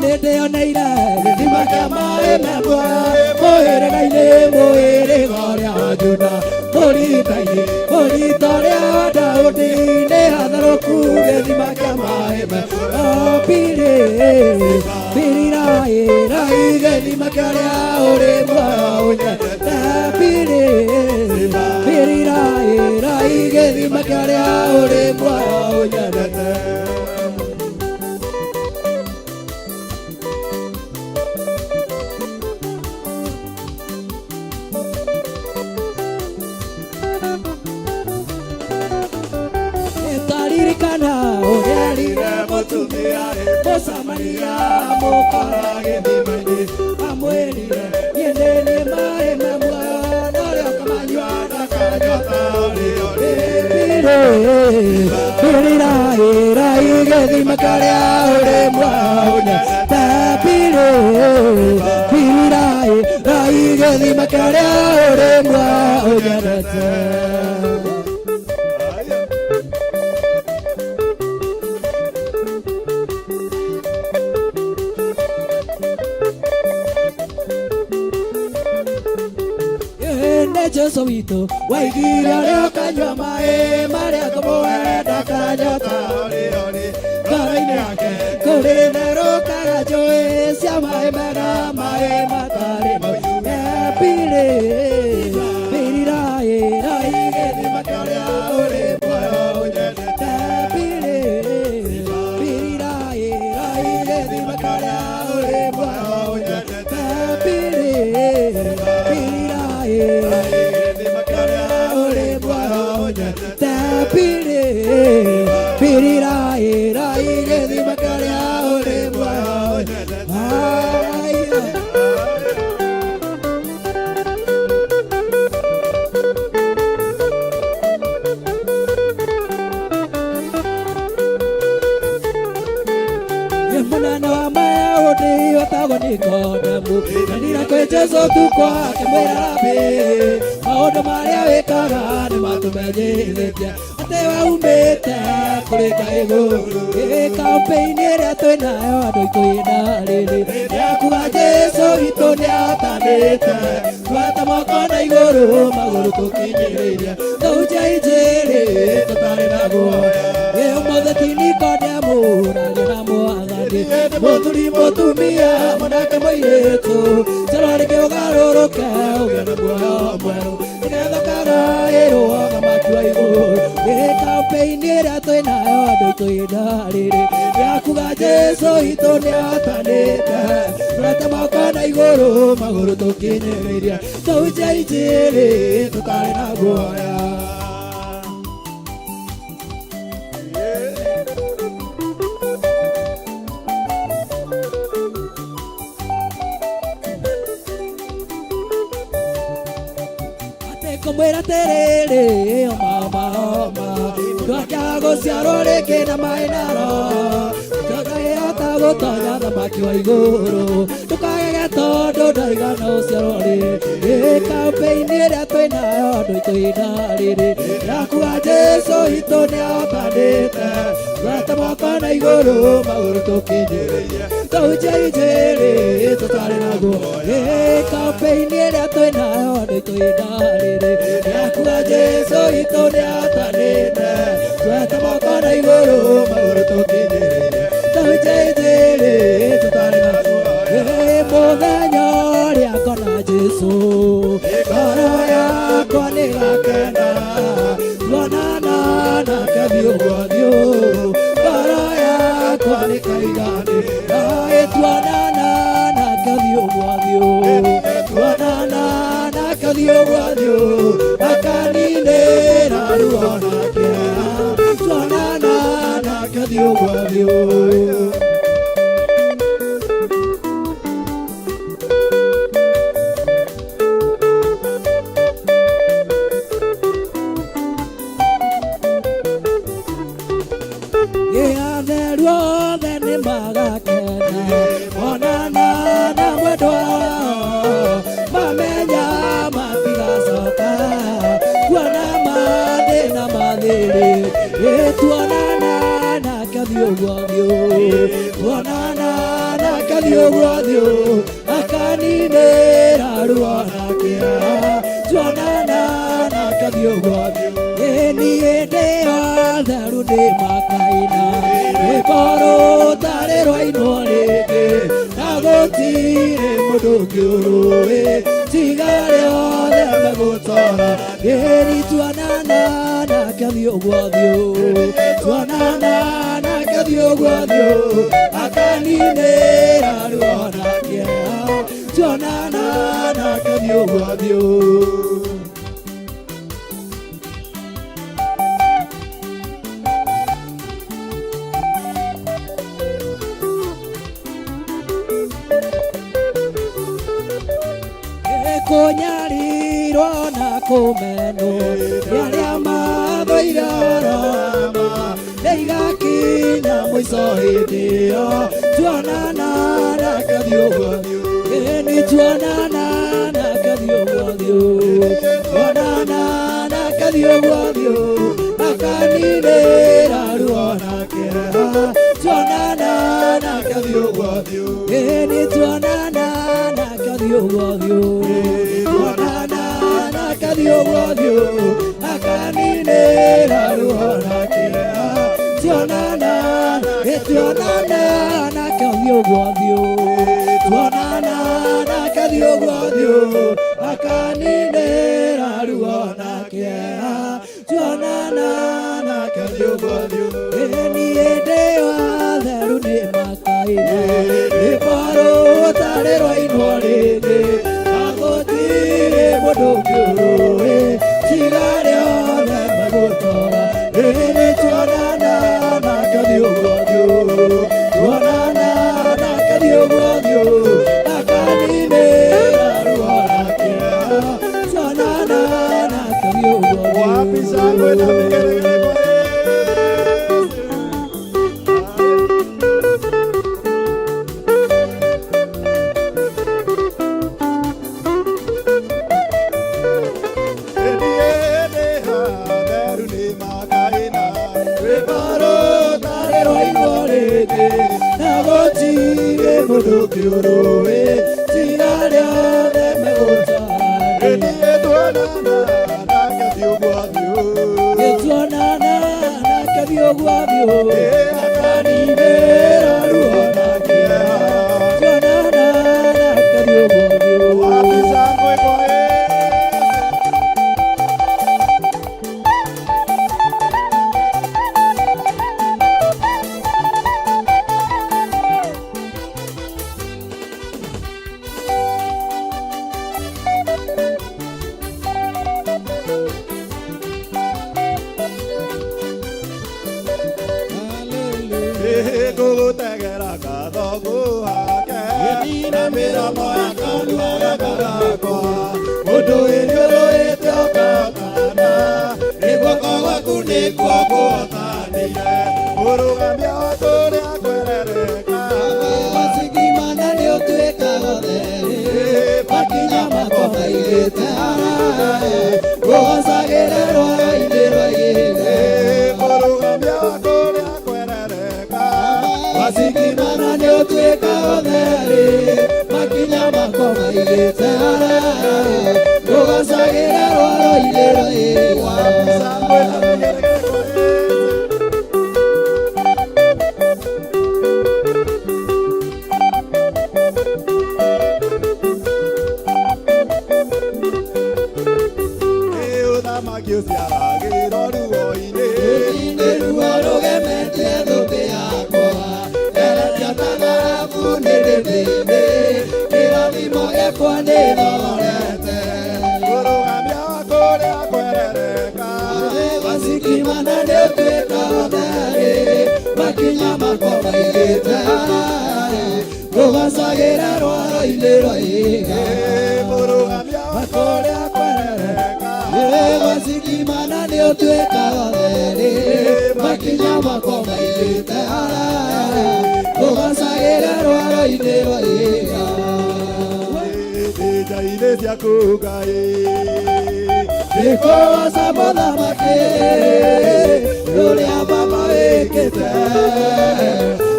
Nĩndĩoneire gĩthima kĩa maĩ me muoyo mũhĩrĩga-inĩ mũhĩrĩga ũrĩa wa Juda mũrita-inĩ mũrita ũrĩa wa Daudi nĩ hatharũku gĩthima kĩa maĩ me muoyo piri piri rai rai gĩthima kĩa ũrĩa ũrĩ muoyo ũnyendete piri piri rai rai gĩthima kĩa ũrĩa ũrĩ muoyo ũnyendete. Taririkana ũrĩa erire mũtumia mũsamaria mũkora gĩthima-inĩ amwĩrire niĩ nĩ niĩ maĩ me muoyo na ũrĩa ũkamanyua ndakanyota piri rai rai gĩthima kĩrĩa ũrĩ muoyo ũnyendete piri piri rai rai gĩthima kĩrĩa ũrĩ muoyo ũnyendete. Nĩ Jesu witũ waigire ũrĩa ũkanyua maĩ marĩa tũmũhe ndakanyota ngoro-inĩ yake kũrĩ therũkaga njũĩ cia maĩ mega maĩ matarĩ mau. Piri piri rai rai gĩthima kĩrĩa ũrĩ muoyo ũnyendete piri piri rai rai gĩthima kĩrĩa ũrĩ muoyo ũnyendete piri piri rai gĩthima kĩrĩa ũrĩ muoyo ũnyendete piri piri rai rai gĩthima kĩrĩa ũrĩ muoyo ũnyendete. Aya. Mũnene wa Mayahudi wetagwo Nikodemu endire kwĩ Jesũ ũtukũ akĩmwĩra Rabi maũndũ marĩa wĩkaga nĩ matũmenyithĩtie atĩ waumĩte kũrĩ Ngai igũrũ. Ĩ kampeni ĩrĩa twĩ nayo andũ aitũ ĩna rĩrĩ yakuga Jesũ witũ nĩatanĩte twete moko na igũrũ magũrũ tũkinyĩrĩirie tũhunjia injiri tũtarĩ na guoya. Ĩ ũmũthĩ ti Nikodemu ũraria na Mwathani. Rĩngĩ mũthuri mũtumia mwanake mũirĩtu ciarwo rĩngĩ ũgarũrũke ũgĩe na muoyo mwerũ nĩgetha ũkagaĩrwo ũthamaki wa igũrũ. Ĩ kampĩini ĩrĩa twĩ nayo andũ aitũ ihinda rĩrĩ yakuga Jesũ witũ nĩatanĩte tũrete moko na igũrũ magũrũ tũkinyĩrĩirie tũhunjie injiri tũtarĩ na guoya. Atĩ ngũmwĩra atĩrĩrĩ oma oma oma ndwakĩaga gũciarwo rĩngĩ na maĩ na roho ndũngĩhota gũtonya thamaki wa igũrũ ndũkagege tondũ ndaigana ũciarwo rĩngĩ. Kampĩini ĩrĩa twĩ nayo andũ aitũ ihinda rĩrĩ yakuga Jesũ witũ nĩatanĩte tũrete moko na igũrũ magũrũ tũkinyĩrĩirie tũhunjie injiri tũtarĩ na guoya. Kampĩini ĩrĩa twĩ nayo andũ aitũ ihinda rĩrĩ yakuga Jesũ witũ nĩatanĩte tũrete moko na igũrũ magũrũ tũkinyĩrĩirie tũhunjie injiri tũtarĩ na guoya. Mũthenya ũrĩa ngona Jesũ ngoro yakwa nĩgakena tuonana nake thiũ gwa thiũ ngoro yakwa nĩkaiganĩra. Tuonana nake thiũ gwa thiũ tuonana nake thiũ gwa thiũ akaninĩra ruo na kĩeha tuonana nake thiũ gwa thiũ. Atheru othe nĩ magakena monana na mwendwa wao mamenya matigacoka kuona mathĩna mathĩrĩ. Tuonana nake thiũ gwa thiũ tuonana nake thiũ gwa thiũ akaninĩra ruo na kĩeha tuonana nake thiũ gwa thiũ. Niĩ ndĩ atheru nĩ makaina rwĩmbo rũtarĩ rwainwo rĩngĩ na gũtirĩ mũndũ ũngĩ ũrũĩ tiga arĩa othe megũtora. Ĩni tuonana nake thiũ gwa thiũ tuonana nake thiũ gwa thiũ akaninĩra ruo na kĩeha tuonana nake thiũ gwa thiũ. Kũnyarirwo na kũmenwo nĩ arĩa mathũire oroma nĩigakinya mũico hĩndĩ ĩyo tuonana nake thiũ gwa thiũ. Ĩni tuonana nake thiũ gwa thiũ tuonana nake thiũ gwa thiũ akaninĩra ruo na kĩeha tuonana nake thiũ gwa thiũ. Ĩni tuonana nake thiũ gwa thiũ tuonana nake thiũ gwa thiũ akaninĩra ruo na kĩeha tuonana tuonana nake thiũ gwa thiũ tuonana nake thiũ gwa thiũ akaninĩra ruo na kĩeha tuonana nake thiũ gwa thiũ. Niĩ ndĩ atheru nĩ makaina rwĩmbo rũtarĩ rwainwo rĩngĩ na gũtirĩ mũndũ ũngĩ ũrũĩ tiga arĩa othe megũtora. Ĩni tuonana nake thiũ gwa thiũ tuonana nake thiũ gwa thiũ akaninĩra ruo na kĩeha tuonana nake thiũ gwa thiũ. Wapi shangwe na vigelegele kwa Yesu? Edi edi ha theru nĩ makaina Rwĩmbo rũtarĩ rwainwo rĩngĩ na gũtirĩ mũndũ ũngĩ ũrũĩ tiga arĩa othe megũtora. Edi tuonana nake thiũ gwa thiũ Tuonana nake thiũ gwa thiũ akaninĩra ruo na Tuonana nake thiũ kwa ũthiũ. Wapi shangwe kwa Yesu? Ngũgũtegera ngatho ngũhake na mĩromo ya kanua gaka gakwa mũndũ wĩthiũrũrĩte ũkahotana nĩ guoko gwaku nĩkuo kũhotanire mũrũgamia wa kũrĩa kwerereka. Wasigimana nĩ ũtuĩkaga ũtheri, makinya makwa maigĩte haraya, ngũgocagĩre rwaro-inĩ rwa ihiga. Mũrũgamia wa kũrĩa kwerereka. Wasigimana nĩ ũtuĩkaga ũtheri, makinya makwa maigĩte haraya, ngũgocagĩre rwaro-inĩ rwa ihiga. Shangwe na vigelegele kwa Yesu. Ĩ ũthamaki ũciaragĩrwo ruo-inĩ. Nĩ ruo rũgemetie thũmbĩ yakwa, eretia ta thahabu nĩ ndĩthĩnĩ, kĩrathimo gĩakwa nĩ thogorete. Mũrũgamia wa kũrĩa kwerereka. Wasikimana nĩ ũtuĩka ũtheri, makinya makwa maigĩte haraya, ngũgocagĩra rwaro-inĩ rwa ihiga. Mũrũgamia wa kũrĩa kwerereka. Wasikimana nĩ ũtuĩka ũtheri, makinya makwa maigĩte haraya, ngũgocagĩra rwaro-inĩ rwa ihiga. Nja-inĩ ciaku Ngai. Nĩkũgoca mũthamaki ũrĩa baba wĩkĩte,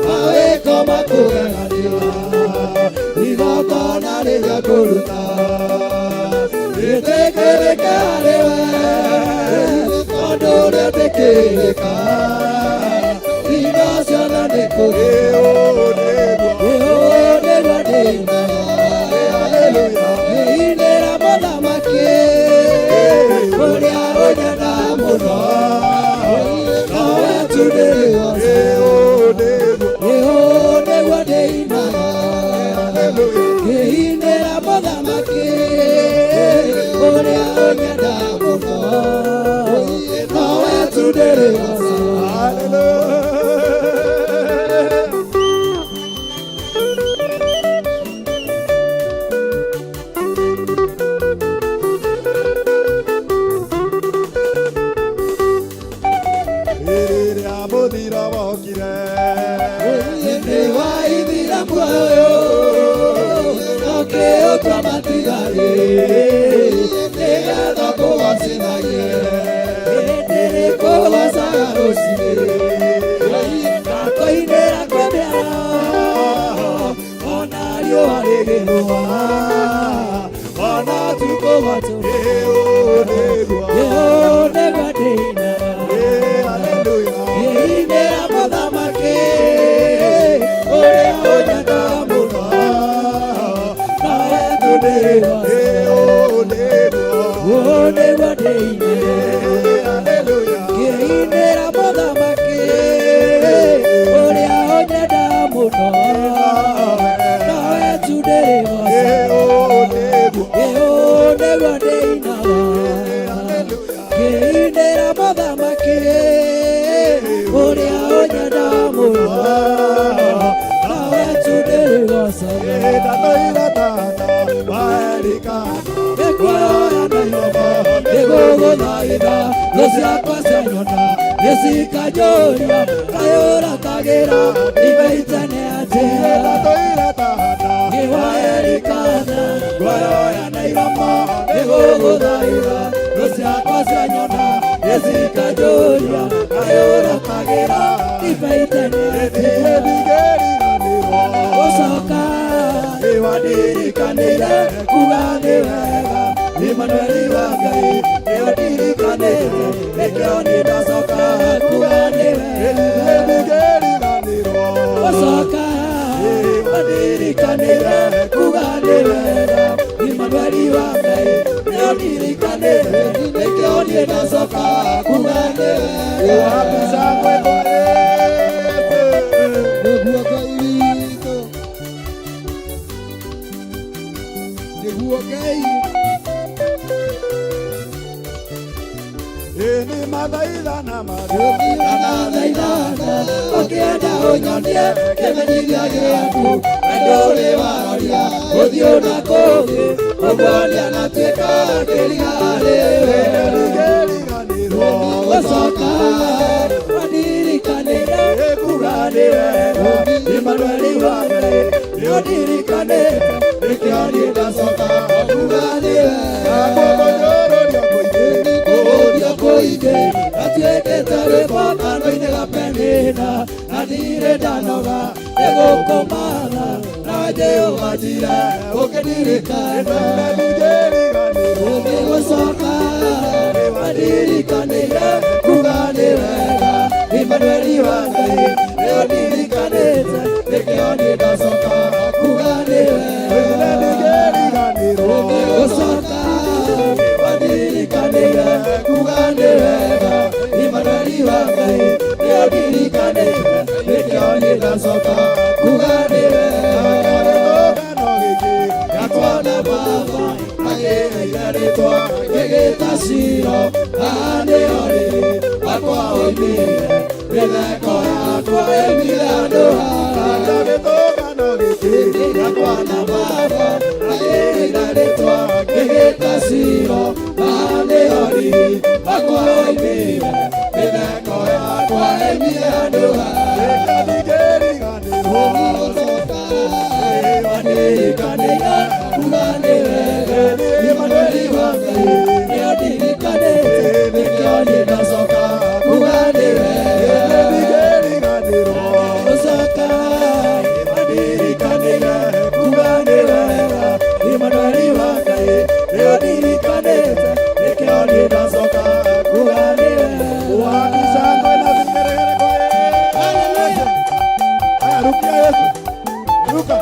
mawĩko makũgegania, igongona rĩrĩa ngũruta rĩtĩkĩrĩke harĩ we, tondũ rĩtĩkĩrĩka indo ciothe nĩkũgĩa. Ĩ ũũ nĩguo. Ĩũ nĩguo ndĩinaga. Haleluya. Nĩinĩra mũthamaki ũrĩa ũnyenda mũno, nowe tu ndĩrĩgoca. Ĩ ũũ nĩguo. Ĩũ nĩguo ndĩinaga. Haleluya. Ngĩinĩra mũthamaki ũrĩa ũnyenda mũno, nowe tu ndĩrĩgoca. Haleluya. Rĩrĩa mũthiro wokire. Nĩ waithira muoyo ũkĩũtua matigari nĩgetha kũgocithagie ndĩrĩkũgocaga rũcinĩ ngakũinĩra kwĩ mĩaraho ona riũa rĩgĩthũa ona ũtukũ gwatũra. Ĩ ũũ nĩguo. Ĩũ nĩguo ndĩinaga. Ĩ haleluya. Ngĩinĩra mũthamaki ũrĩa ũnyenda mũno, nawe tu ndĩrĩgoca. Ĩ ũũ nĩguo. Ũũ nĩguo ndĩinaga. Ĩ haleluya. Ngĩinĩra mũthamaki ũrĩa ũnyenda mũno, nawe tu ndĩrĩgoca. Ĩ ũũ nĩguo. Ĩũ nĩguo ndĩinaga. Haleluya. Ngĩinĩra mũthamaki ũrĩa ũnyenda mũno, nawe tu ndĩrĩgocaga. Ndatũire tata waerikana. Nĩkuoya na iromo nĩgũgũthaitha, thũ ciakwa cianyona nĩcikanjũria, kaĩ ũratagĩra imeitene atĩa? Ndatũire tata Nĩwaerikana ngũyoya na iromo nĩgũgũthaitha, thũ ciakwa cianyona nĩcikanjũria, kaĩ ũratagĩra imeitene atĩa? Ndigĩriganĩrwo. Gũcoka nĩwandirikanĩire kuga nĩ wega, Imanueli wa Ngai nĩwandirikanĩte, nĩkĩo nĩndacoka kuga nĩ wega. Ndigĩriganĩrwo. Gũcoka nĩndirikanĩte nĩkĩo niĩ ndacoka kuga nĩ wega. Wapi shangwe kwa Yesu? Nĩguo Ngai witũ, nĩguo Ngai. Ĩni mathaithana marĩ. Ndathaithana ũkĩenda ũnyonie kĩmenyithia gĩaku na ndũrĩ waroria ũthiũ na kũngĩ ũguo nĩanatuĩka kĩriga harĩ we. Ndigĩriganĩrwo. Gũcoka mandirikanĩre kuga nĩ wega Imanueli wa Ngai nĩũndirikanĩte nĩkĩo niĩ ndacoka kuga nĩ wega. Nakũkũnyũrũrio kũingĩ. Kũhũthio kũingĩ gatuĩkĩte rwĩmbo kanua-inĩ ga Penina na ndirĩ ndanoga nĩ gũkũmatha na Jehova njira ũkĩndirikana. Ndigĩriganĩrwo. Ũngĩgũcoka mandirikanĩire kuga nĩ wega Imanueli wa Ngai nĩũndirikanĩte nĩkĩo niĩ ndacoka kuga nĩ wega. Ndigĩriganĩrwo. Gũcoka mandirikanĩire kuga nĩ wega Imanueli wa Ngai nĩũndirikanĩte nĩkĩo niĩ ndacoka kuga nĩ wega. Gĩtũngano gĩkĩ. Gakwa na baba akĩheire rĩtwa ngĩgĩta Ciro haha nĩho rĩrĩ akwa oimire mĩtheko yakwa ĩmire andũ haha. Gĩtũngano gĩkĩ. Gakwa na baba akĩheire rĩtwa ngĩgĩta Ciro haha nĩho rĩrĩ akwa oimire mĩtheko yakwa ĩmire andũ haha. Ndigĩriganĩrwo. Mandirikanĩire kuga nĩ wega Imanueli wa Ngai nĩandirikanĩte nĩkĩo niĩ ndacoka kuga nĩ wega. Ndigĩriganĩrwo. Gũcoka mandirikanĩire kuga nĩ wega Imanueli wa Ngai nĩandirikanĩte nĩkĩo niĩ ndacoka kuga nĩ wega. Wapi shangwe na vigeregere kwa Yesu? Haya, rukia Yesu. Ruka.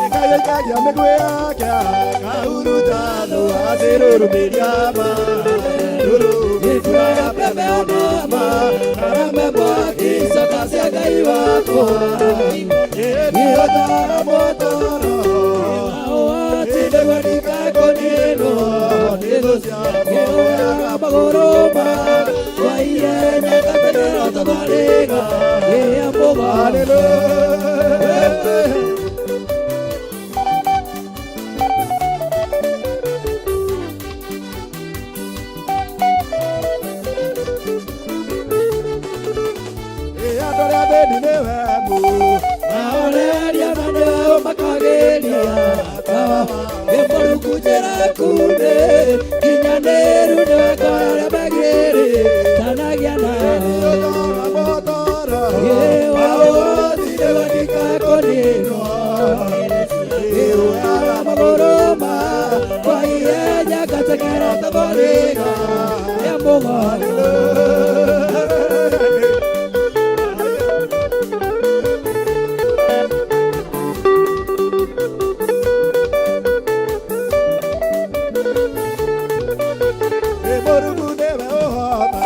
Ikaikagia mĩguĩ yake kahurutano acirũrũmĩria ma Ibura ya pembe onama arame mwaki coka cia Ngai wakwa ĩtara motoro Hallelujah. Andũ arĩa athĩni nĩwe mu. Maoreria na nĩo makagĩria Ĩmũrungu njĩra kunde kinyanĩru nĩwe ngoro magĩrĩ tanagia nao Motoro. Mũrungu nĩwe ũhota.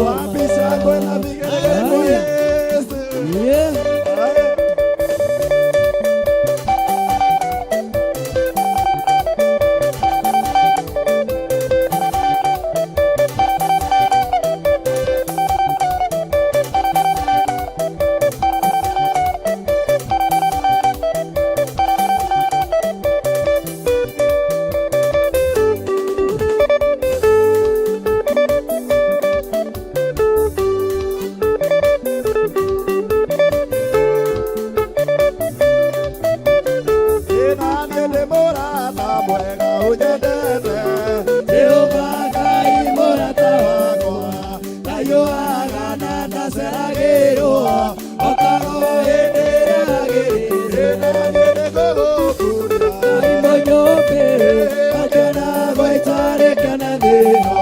Wapi shangwe na vigelegele kwa Yesu? Yeah. Haya. Ndanyuaga na ndaceragĩrwo okaga o hĩndĩ ĩrĩa yagĩrĩire. Mũnyũmbi akĩona gwaitwarĩ kena thĩno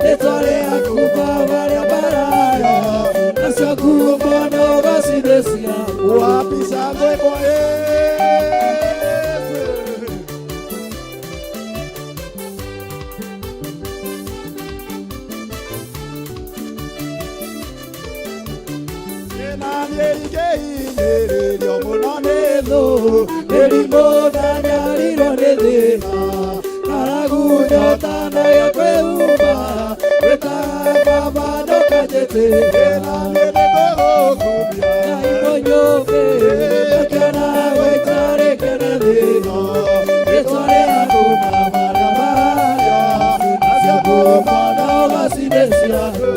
rĩtwa rĩaku Baba rĩambararo nacio ngumo no gacithĩ ciaku. Wapi shangwe kwa Yesu? Na niĩ ingĩhinyĩrĩrio mũno nĩ Thũ mĩrimũ na nyarirwo nĩ thĩna ng'aragu nyota na gĩa kwĩhumba wĩtaga Baba ndũkanjĩtĩra. Na niĩ nĩngũgũkumia. Ngai mũnyũmbi akĩona gwaitwarĩ kena thĩno rĩtwa rĩaku Baba rĩambararo nacio ngumo no gacithĩ ciaku.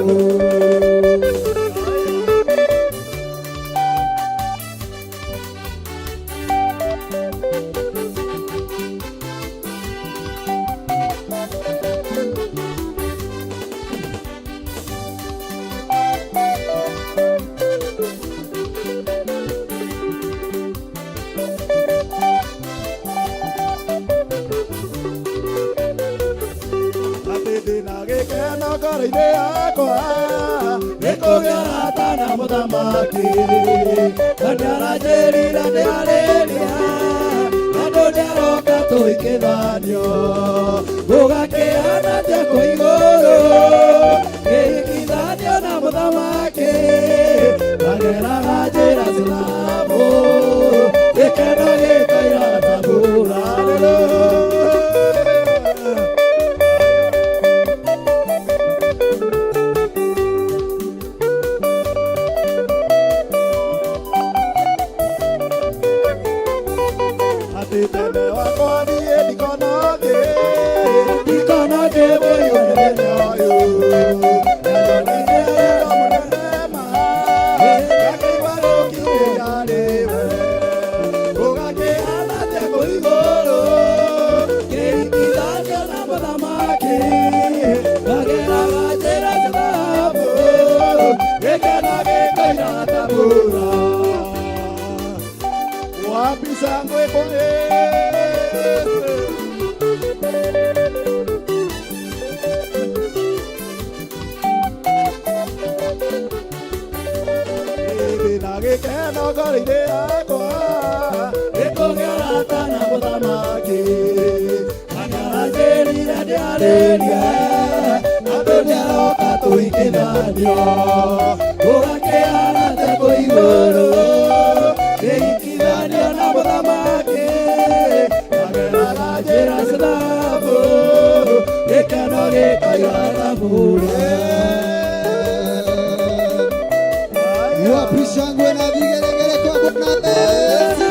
Atĩ ndĩna gĩkeno ngoro-inĩ yakwa. Nĩkũgĩa ũrata na mũthamaki na nĩaranjĩrire ndĩarĩria andũ nĩaroka tũhikithanio gũgakĩhana atĩa kũ igũrũ kĩhikithanio na mũthamaki ageraga njĩra citamũ gĩkeno gĩkaira ta mbura. Atĩ tene wakwa niĩ ndikona thĩ. Ndikona ndĩ Mũthenya ũyũ na nyonete wendo mũnene ma ngakĩigua gũkinyĩra rĩwe gũgakĩhana atĩa kũ igũrũ kĩhikithanio na mũthamaki ngageraga njĩra cia thahabu gĩkeno gĩkoira ta mbura. Wapi shangwe kwa Yesu? Ndĩna gĩkeno ngoro-inĩ yakwa. Nĩkũgĩa ũrata na mũthamaki na nĩaranjĩrire ndĩarĩrie andũ nĩaroka tũhikithanio gũgakĩhana atĩa kũ igũrũ kĩhikithanio na mũthamaki ngageraga njĩra cia thahabu gĩkeno gĩkaira ta mbura. Wapi shangwe na vigelegele kwa Bwana Yesu?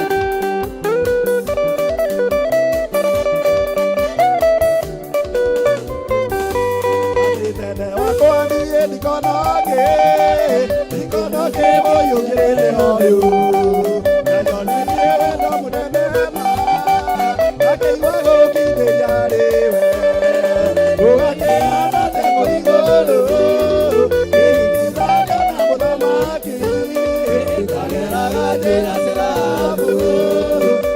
Atĩ tene wakwa niĩ ndikona ngĩ ndikona ngĩ mũiyũkĩrĩre ũyũ na nyonetie wendo mũnene ma ngakĩigua gũkinyĩria rĩwe gũgakĩhana atĩa kũ igũrũ kĩhikithanio na mũthamaki ngageraga njĩra cia thahabu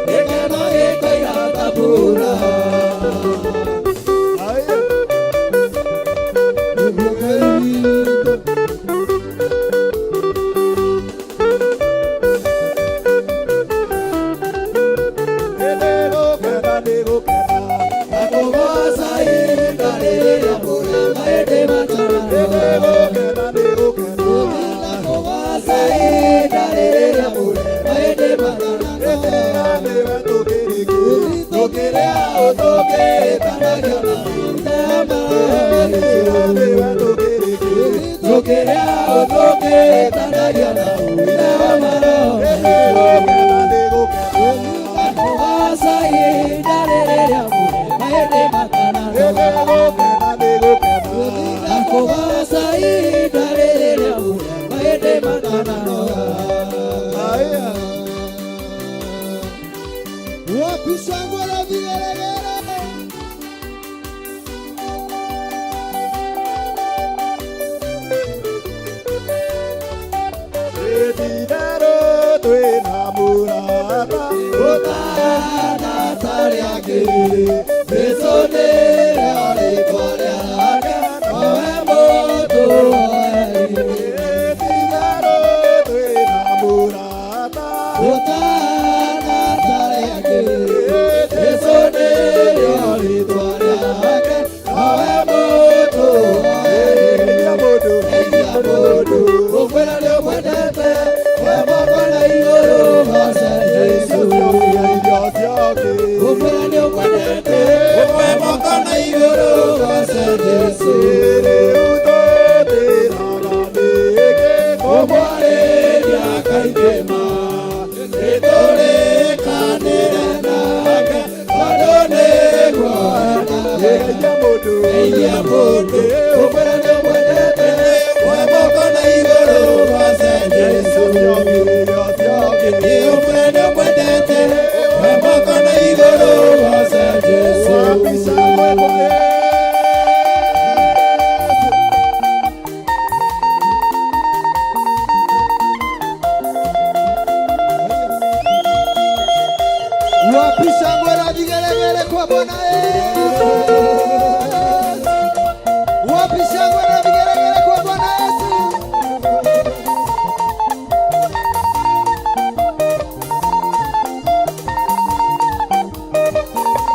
gĩkeno gĩkaira ta mbura. Aya. Nĩguo Ngai witũ. Nĩngũkena nĩngũkena. Nakũgoca ihinda rĩrĩa mbura mahĩndĩ matananoga. Nĩngũkena nĩngũkena. Nakũgoca ihinda rĩrĩa mbura mahĩndĩ matananoga. Nĩwe tũkĩrĩkĩ Tũkĩrĩa ũtũkĩtanagia na nĩwe tũkĩrĩkĩ Tũkĩrĩa ũtũkĩtanagia na Nĩngũkena nĩngũkena. Nakũgoca ihinda rĩrĩa mbura mahĩndĩ matananoga. Nĩngũkena nĩngũkena. Nakũgoca ihinda rĩrĩa mbura mahĩndĩ matananoga. Aya. Wapi shangwe na vigelegele? Ũtana tarĩ angĩ, Jesũ nĩrĩo rĩĩtwa rĩake, nowe mũtũoeri. Ũtana tarĩ angĩ, Jesũ nĩrĩo rĩĩtwa rĩake, nowe mũtũoeri. Geithia mũndũ, ũkwĩra nĩũmwendete, we moko na igũrũ goce Jesũ. Ũkwĩra nĩũmwendete, we moko na igũrũ goce Jesũ. Kũmwarĩria kaingĩ ma, nĩtũrĩkanĩre nake, tondũ nĩguo endaga. Geithia mũndũ, ũkwĩra nĩũmwendete, we moko na igũrũ goce Jesũ. Ũkwĩra nĩũmwendete, we moko na igũrũ goce Jesũ. Wapi shangwe na vigelegele kwa Bwana Yesu? Wapi shangwe na vigelegele kwa Bwana Yesu?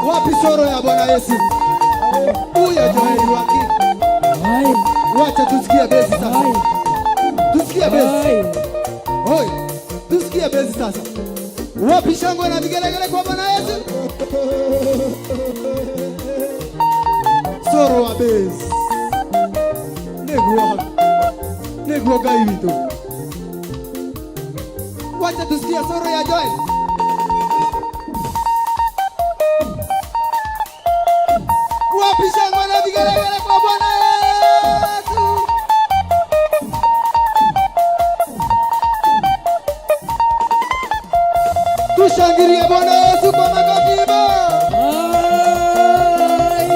Wapi soro ya Bwana Yesu? Huyo Joeli waki. Ai, Wacha tusikie besi sasa. ai, Tusikie besi. ai. Hoi, tusikie besi sasa. Wapi shangwe na vigelegele kwa Bwana Yesu? Soro wa besi. Niguo. Niguo Ngai witũ. Wacha tusikie soro ya Joel. Wapi shangwe na vigelegele kwa Bwana Yesu? Tushangilie Bwana Yesu kwa makofi ba. Ai.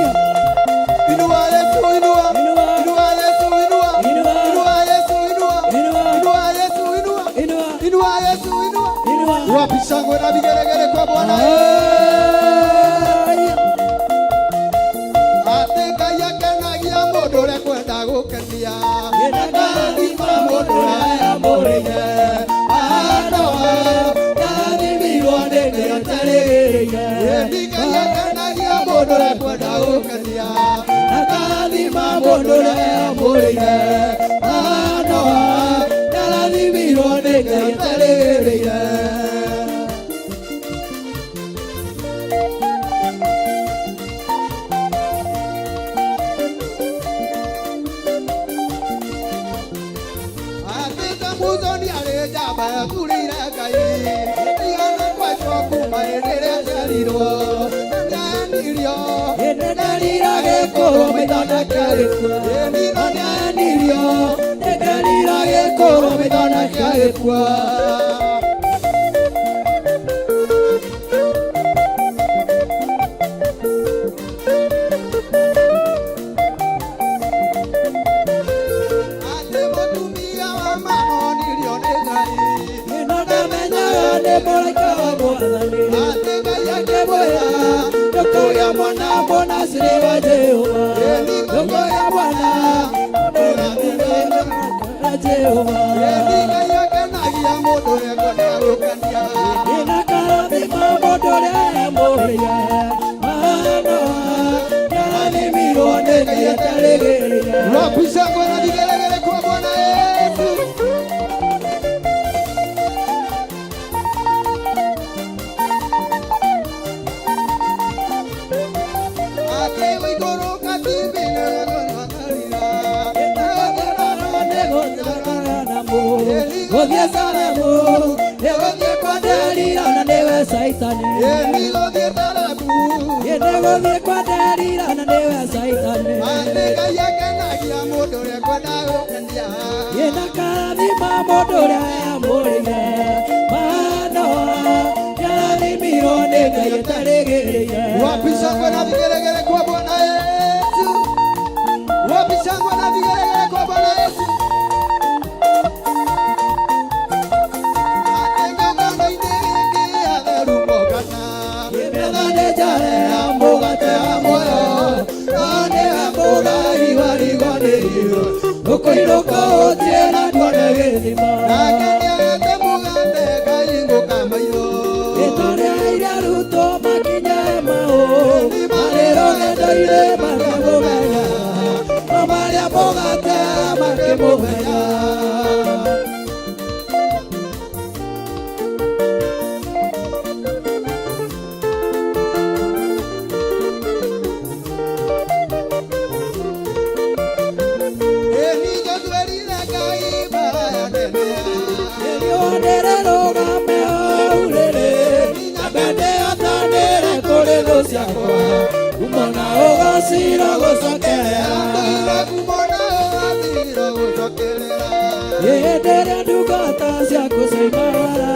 Inua Yesu, inua. Inua. Inua Yesu, inua. Inua. Inua Yesu, inua. Inua. Inua Yesu, inua. Inua. Inua Yesu, inua. Inua. Wapi shangwe na vigelegele kwa Bwana Yesu? Ai. Atĩ Ngai akenagia mũndũ ũrĩa kwenda gũkenia. Nĩndakathima mũndũ ũrĩa amũrĩire. Anoa, ndathimirwo nĩ Ngai atarĩrĩire. Ĩni Ngai akenagia mũndũ ũrĩa kwenda gũkenia. Ndakathima mũndũ ũrĩa amũrĩire. Anoa, ndarathimirwo nĩ Ngai atarĩrĩire. Atĩ Samusoni arĩ njamba yathurĩire Ngai. Ndigana kwendwo kuuma hĩndĩ ĩrĩa aciarirwo. Nĩanirio. Nĩndarira gĩkũrũ maitho na kĩarĩkua. Ĩni no Nĩanirio, nĩndarira gĩkũrũ maitho na kĩarĩkua. Atĩ mũtumia wa manonirio nĩ Ngai. Ĩno ndamenyaga nĩ mũraika wa Mwathani. Atĩ Ngai akĩmwĩra, Ndũkũgĩa mwana mũnacĩrĩ wa Jehova. Ndũkũgĩa mwana wa Jehova. Ĩni Ngai akenagia mũndũ ũrĩa kwenda gũkenia. Nĩndakarathima mũndũ ũrĩa amũrĩire. Manoa, nĩarathimirwo nĩ Ngai atarĩgĩrĩire. Wapi shangwe na vigelegele kwa Bwana Yesu? Akĩigũrũka Gũthiĩ Salemu, nĩgũthiĩ kwa Delila na nĩwe Saitani. Nĩgũthiĩ Tarabu. Nĩgũthiĩ kwa Delila na nĩwe Saitani. Atĩ Ngai akenagia mũndũ ũrĩa kwenda gũkenia. Nĩndakarathima mũndũ ũrĩa amũrĩire. Manoa, nĩarathimirwo nĩ Ngai atarĩgĩrĩire. Wapi shangwe na vigelegele kwa Bwana Yesu? Wapi shangwe na vigelegele kwa Bwana Yesu? Atĩ ng'ang'ano-inĩ ĩngĩ atheru moka Tũkũinũka ũthiĩ na tuone gĩthima. Nake nĩarete mũgate ngahingũka maitho. Nĩtũrĩire arutwo makinye maũ, marĩ rũgendo-inĩ makĩmũmenya, no marĩa mũgate makĩmũmenya. Ĩni njotuerire Ngai mbara ya nene. Nĩrĩo hau rĩrĩ, nyambe ndĩathanĩre kũrĩ thũ ciakwa, ngumo na ũgacĩra gũcokerera. Atũire ngumo na ũgathira gũcokerera. Hĩndĩ ĩrĩa ndungata ciaku ciaimagara,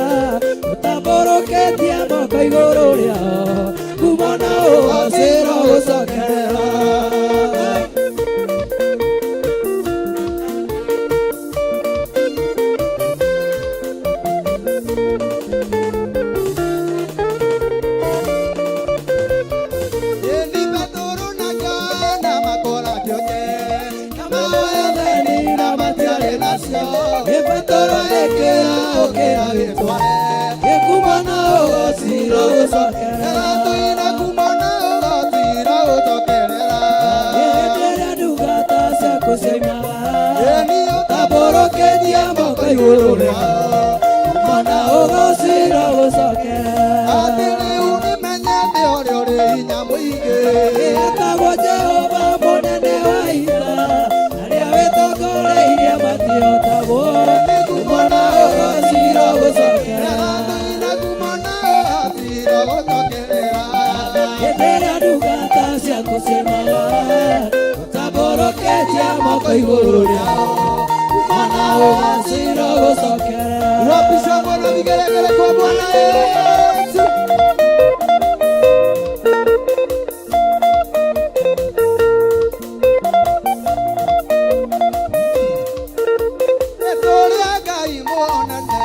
ũtambũrũkĩtie moko igũrũ rĩao, ngumo na ũgacĩra gũcokerera. Ĩni Petero na Johana makora kĩonje, na Mahoya theni na matiarĩ nacio. Nĩ Petero ĩkĩra ũkĩra Gĩtware. Gĩkumo na ũgacĩra gũcokerera. Atũire ngumo na ũgathira gũcokerera. Hĩndĩ ĩrĩa ndungata ciaku ciaimagara, Ĩni ũtambũrũkĩtie moko igũrũ rĩao, ngumo na ũgacĩra gũcokerera. Atĩ rĩu nĩmenyete ũrĩa ũrĩ hinya mũingĩ. Etagwo Jehova mũnene wa ita, arĩa wĩtongoreirie matihotagwo, ngumo na ũgacĩra gũcokerera. Atũire ngumo na ũgathira gũcokerera. Hĩndĩ ĩrĩa ndungata ciaku ciaimagara, ũtambũrũkĩtie moko igũrũ rĩao, ngumo na ũgacĩra gũcokerera. Wapi shangwe na vigelegele kwa Bwana Yesu. Nĩtũrĩa Ngai mũnene.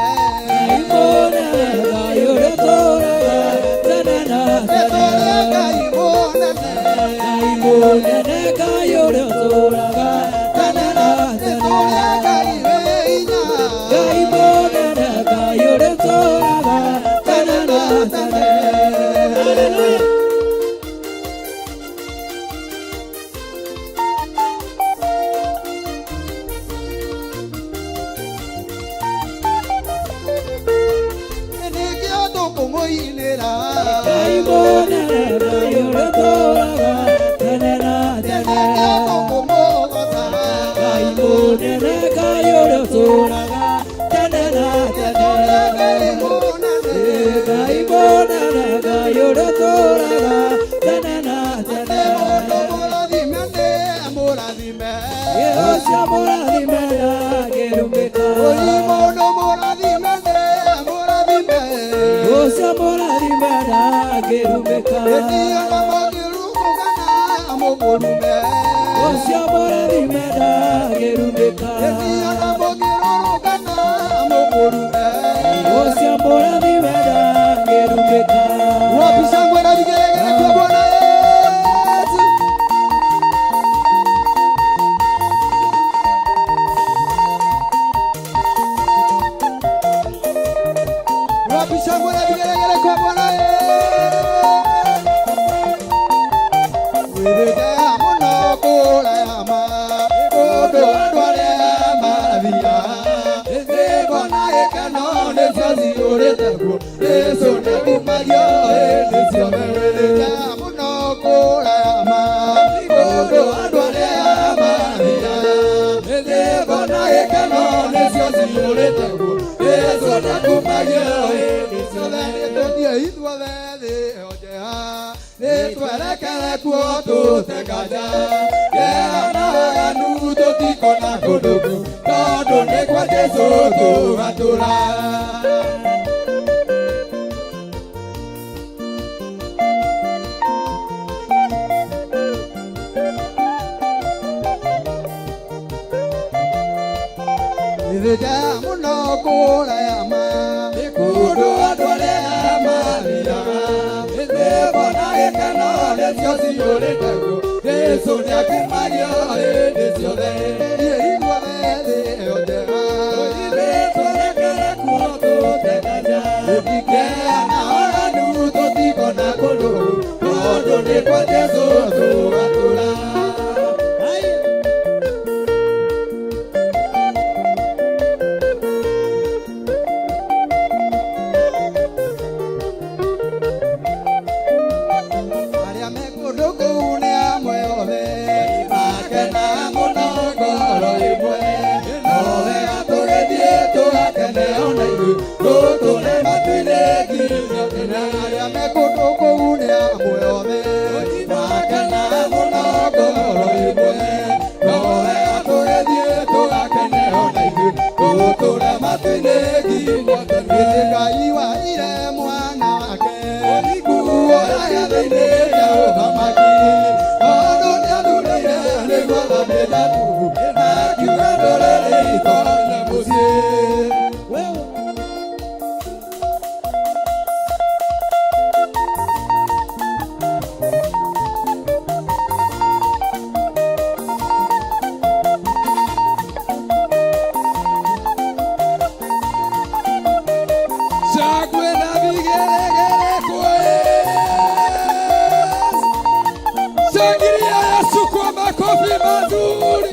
Ngai mũnene, Ngai ũrĩa ũtũũraga tene na tene. Nĩtũrĩa Ngai mũnene. Ngai mũnene, Ngai ũrĩa ũtũũraga tene na tene. Nĩtũrĩa Ngai wĩ hinya. Ngai mũnene, Ngai ũrĩa ũtũũraga tene na tene. Hallelujah. Nĩkĩo tũkũmũinĩra. Ngai mũnene, Ngai ũrĩa ũtũũraga tene na tene. Nĩkĩo tũkũmũgoca. Ngai mũnene, Ngai ũrĩa ũtũũraga tene na tene. Ngai mũnene. Ngai mũnene, Ngai ũrĩa ũtũũraga tene na tene. Mũndũ mũrathime nĩ mũrathime. Ũcio mũrathime ndangĩrumĩka. Ũi mũndũ mũrathime nĩ mũrathime. Ũcio mũrathime ndangĩrumĩka. Ĩtio na mũngĩrumũkana mũkũrume. Ũcio mũrathime ndangĩrumĩka. Ĩtio na mũngĩrũrũngana mũkũrume. Ũcio mũrathime ndangĩrumĩka. Wapi shangwe na vigelegele kwa Bwana Yesu. Wapi shangwe na vigelegele kwa Bwana Yesu. Wĩthĩte mũno kũraya ma, kũndũ andũ arĩa marathiaga. Mĩthĩgo na gĩkeno nĩcio ciyũrĩte kuo, Jesũ nĩakumagio hĩndĩ ciothe. Wĩthĩte mũno kũraya ma, kũndũ andũ arĩa marathiaga. Mĩthĩgo na gĩkeno nĩcio ciyũrĩte kuo, Jesũ nĩakumagio hĩndĩ ciothe. Nĩtũthiĩ ithuothe thĩ ĩyo njega, nĩtwerekere kuo tũtekaja. Kĩeha na waganu tũtikona kũndũ kũu, tondũ nĩ kwa Jesũ tũgatũra. Ithĩja mũno kũraya ma, nĩ kũndũ andũ arĩa mathiaga. Mĩthĩgo na gĩkeno nĩcio ciyũrĩte kuo, Jesũ nĩakumagio hĩndĩ ciothe. Thiĩ ithuothe Jesu tũgatũra. Arĩa me kũndũ kũu nĩ amwe othe makena mũno ngoro ĩmwe, no wega tũgĩthiĩ tũgakene ona ithuĩ tũtũre matu-inĩ nginya tene. Arĩa me kũndũ kũu nĩ amwe othe makena mũno ngoro ĩmwe, no wega tũgĩthiĩ tũgakene ona ithuĩ tũtũre matu-inĩ nginya tene. Ngai waire mwana wake kuoya gĩathĩ-inĩ kĩa ũthamaki, tondũ nĩathurire nĩguo thambie Jakubu, na akiuga ndũrĩrĩ itonye mũciĩ. Shangwe na vigelegele kweli. Shangilia Yesu kwa makofi mazuri.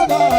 Baba.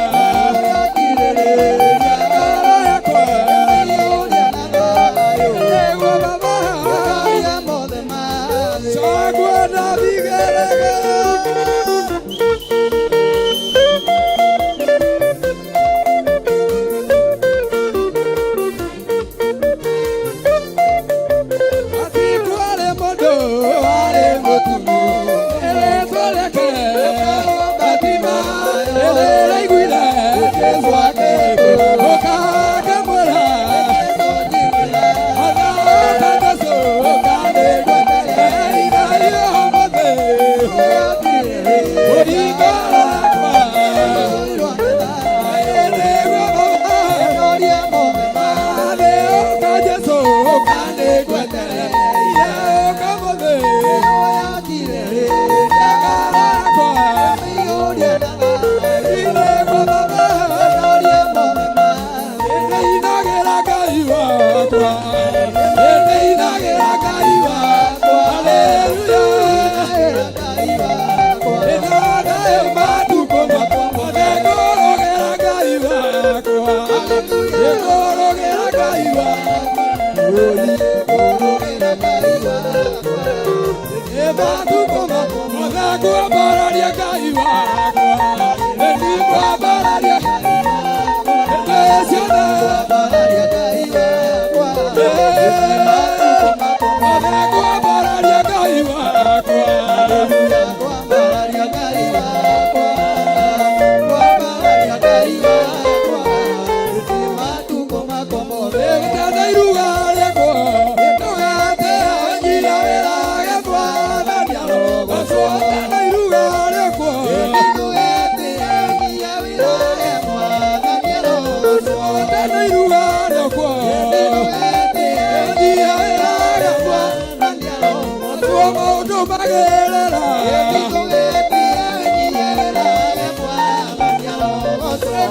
agĩrĩra.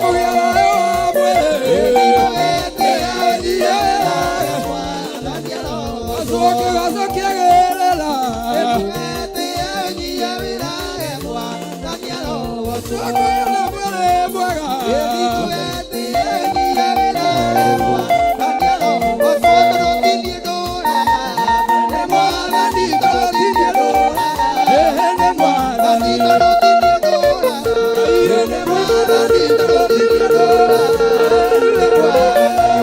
Kũgĩa thayũ wa mwĩrĩ. Acoke gacoke agĩrĩra. Kũgĩa na mwĩrĩ mwega.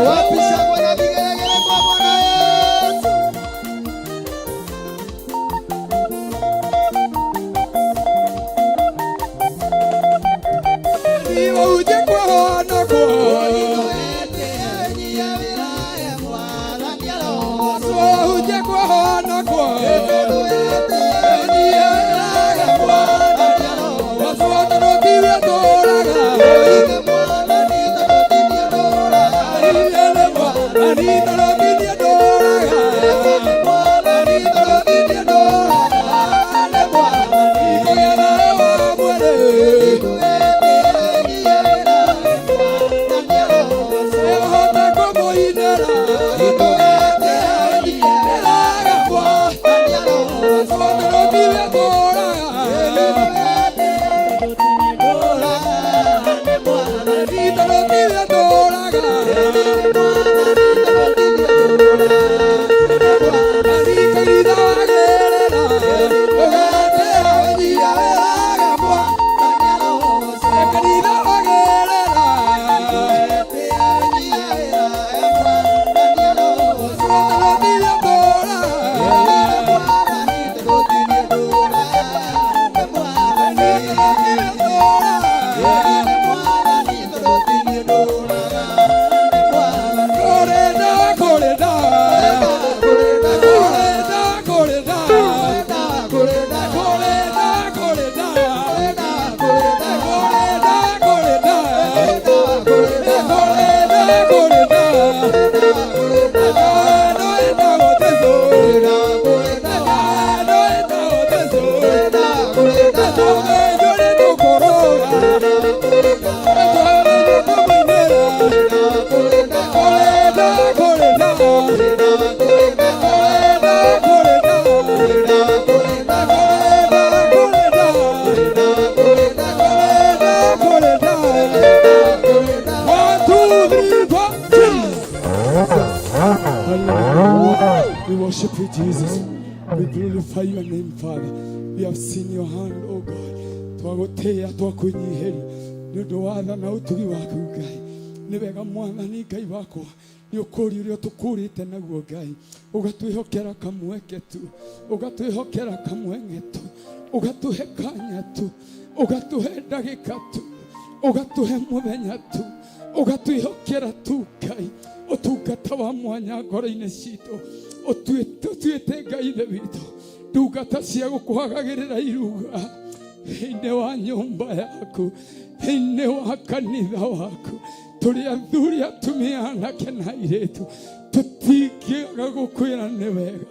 Wapi shangwe na vigelegele kwa Bwana Yesu? Iwe uje kuona kwa. Uje kuona kwa. Hallelujah. We worship you, Jesus. We glorify your name, Father. We have seen your hand, O God. Twagũtĩĩa twakwĩnyihĩria nĩ ũndũ wa tha na ũtugi waku Ngai. Nĩ wega Mwathani Ngai wakwa nĩ ũkũũri ũrĩa ũtũkũũrĩte naguo Ngai, ũgatwĩhokera kamweke tu, ũgatwĩhokera kamwenge tu, ũgatũhe kanya tu, ũgatũhe ndagĩka tu, ũgatũhe mũthenya tu, ũgatwĩhokera tu Ngai, ũtungata wa mwanya ngoro-inĩ citũ, ũtuĩte Ngai ithe witũ ndungata cia gũkũhagagĩrĩra iruga thĩinĩ wa nyũmba yaku, thĩinĩ wa kanitha waku. Tũrĩ athuri, atumia, anake na airĩtu, tũtingĩaga gũkwĩra nĩ wega,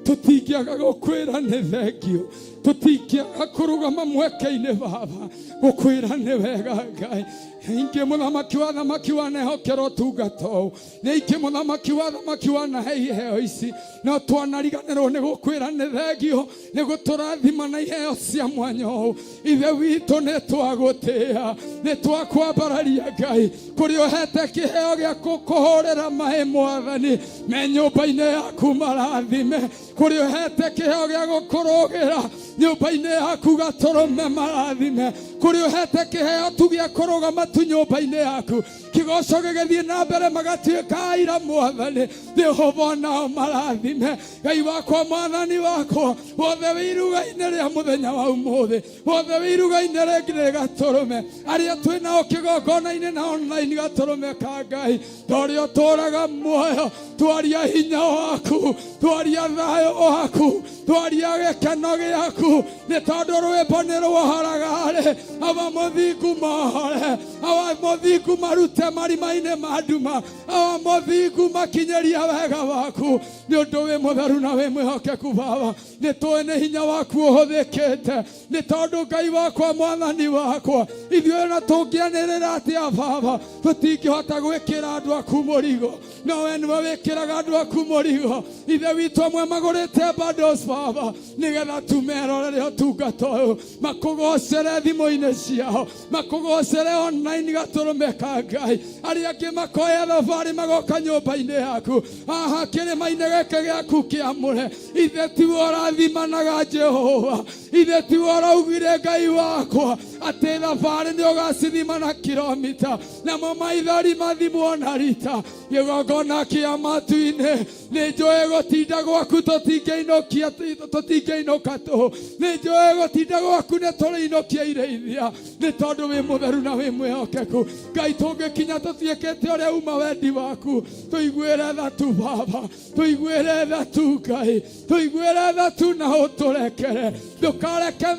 tũtingĩaga gũkwĩra nĩ thengio, tũtingĩaga kũrũgama mweke-inĩ Baba gũkwĩra nĩ wega Ngai. Ingĩ mũthamaki wa thamaki wanehokera ũtungata ũũ, nĩ ingĩ mũthamaki wa thamaki wanahe iheo ici, no twanariganĩrwo nĩ gũkwĩra nĩ thengio nĩ gũtũrathima na iheo cia mwanya ũũ. Ithe witũ nĩ twagũtĩĩa, nĩ twakwambararia Ngai, kũrĩa ũhete kĩheo gĩa kũhũrĩra maĩ Mwathani me nyũmba-inĩ yaku marathime, kũrĩa ũhete kĩheo gĩa gũkũrũgĩra nyũmba-inĩ yaku gatũrũme marathime, kũrĩa ũhete kĩheo tu gĩa kũrũgama tu nyũmba-inĩ yaku kĩgoco gĩgĩthiĩ na mbere magatuĩka aira Mwathani, Jehova nao marathime. Ngai wakwa, Mwathani wakwa, wothe wĩ iruga-inĩ rĩa mũthenya wa ũmũthĩ, wothe wĩ iruga-inĩ rĩngĩ rĩ gatũrũme, arĩa twĩ nao kĩgongona-inĩ na online gatũrũme ka Ngai, ta ũrĩa ũtũũraga muoyo, twaria hinya waku, twaria thayũ waku, twaria gĩkeno gĩaku. waku nĩ tondũ rwĩmbo nĩ rwohoraga-rĩ awa mũthingu mohore awa mũthingu marute marima-inĩ ma nduma awa mũthingu makinyĩria wega waku nĩ ũndũ wĩ mũtheru na wĩ mwĩhokeku baba nĩ tũĩ nĩ hinya waku ũhũthĩkĩte nĩ tondũ ngai wakwa mwathani wakwa ithuĩ na tũngĩanĩrĩra atĩa baba tũtingĩhota gwĩkĩra andũ aku mũrigo no we nĩwe wĩkĩraga andũ aku mũrigo ithe witũ amwe magũrĩte bundles baba nĩgetha tumerorere ũtungata ũyũ makũgocere thimũ-inĩ ciao makũgocere online gatũrũme ka ngai arĩa angĩ makoya thabarĩ magoka nyũmba-inĩ yaku haha kĩrĩma-inĩ gĩkĩ gĩaku kĩamũre ithe tiwe ũrathimanaga jehova ithe tiwe ũraugire ngai wakwa atĩ thabarĩ nĩ ũgacithima na kilomita namo maithori mathimwo na rita gĩgongona kĩa matu-inĩ nĩ njũĩ gũtinda gwaku tũtingĩinũkia tũtingĩinũka tũhũ nĩ njũĩ gũtinda gwaku nĩ tũrĩinũkia irĩithia nĩ tondũ wĩ mũtheru na wĩ mwĩhokeku ngai tũngĩkinya tũtiĩkĩte ũrĩa uma wendi waku tũiguĩre tha tu baba tũiguĩre tha tu ngai tũiguĩre tha tu na ũtũrekere ndũkareke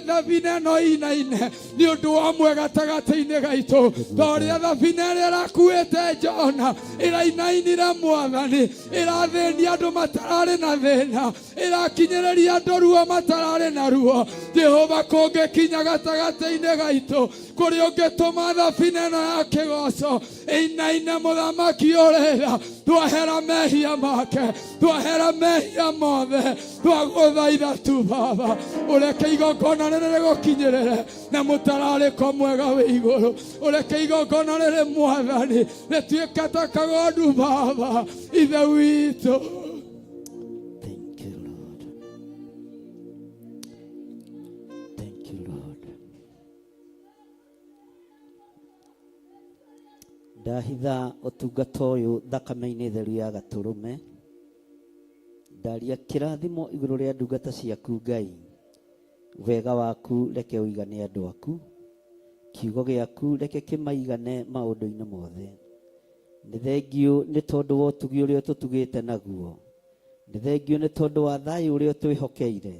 thabina ĩno inaine nĩ ũndũ wa mwe gatagatĩ-inĩ gaitũ ta ũrĩa thabina ĩrĩa ĩrakuĩte Jona ĩrainainire mwathani ĩrathĩnia andũ matararĩ na thĩna ĩrakinyĩrĩria andũ ruo matararĩ na ruo Jehova kũngĩkinya gatagatĩ-inĩ gaitũ kũrĩa ũngĩtũma thabina ĩno ya kĩgoco ĩinaine mũthamaki ũrĩra twahera mehia make twahera mehia mothe twagũthaitha tu baba ũreke igongona rĩrĩ rĩgũkinyĩrĩre na mũtararĩko mwega wĩ igũrũ ũreke igongona rĩrĩ mwathani rĩtuĩke ta kagondu baba ithe witũ Thank you, Lord. Thank you, Lord. Ndahitha ũtungata ũyũ thakame-inĩ theru ya gatũrũme. Ndaria kĩrathimo igũrũ rĩa ndungata ciaku Ngai. Wega waku reke ũigane andũ aku. Kiugo gĩaku reke kĩmaigane maũndũ-inĩ mothe. Nĩ thengiũ nĩ tondũ wa ũtugi ũrĩa ũtũtugĩte naguo. Nĩ thengiũ nĩ tondũ wa thayũ ũrĩa ũtwĩhokeire.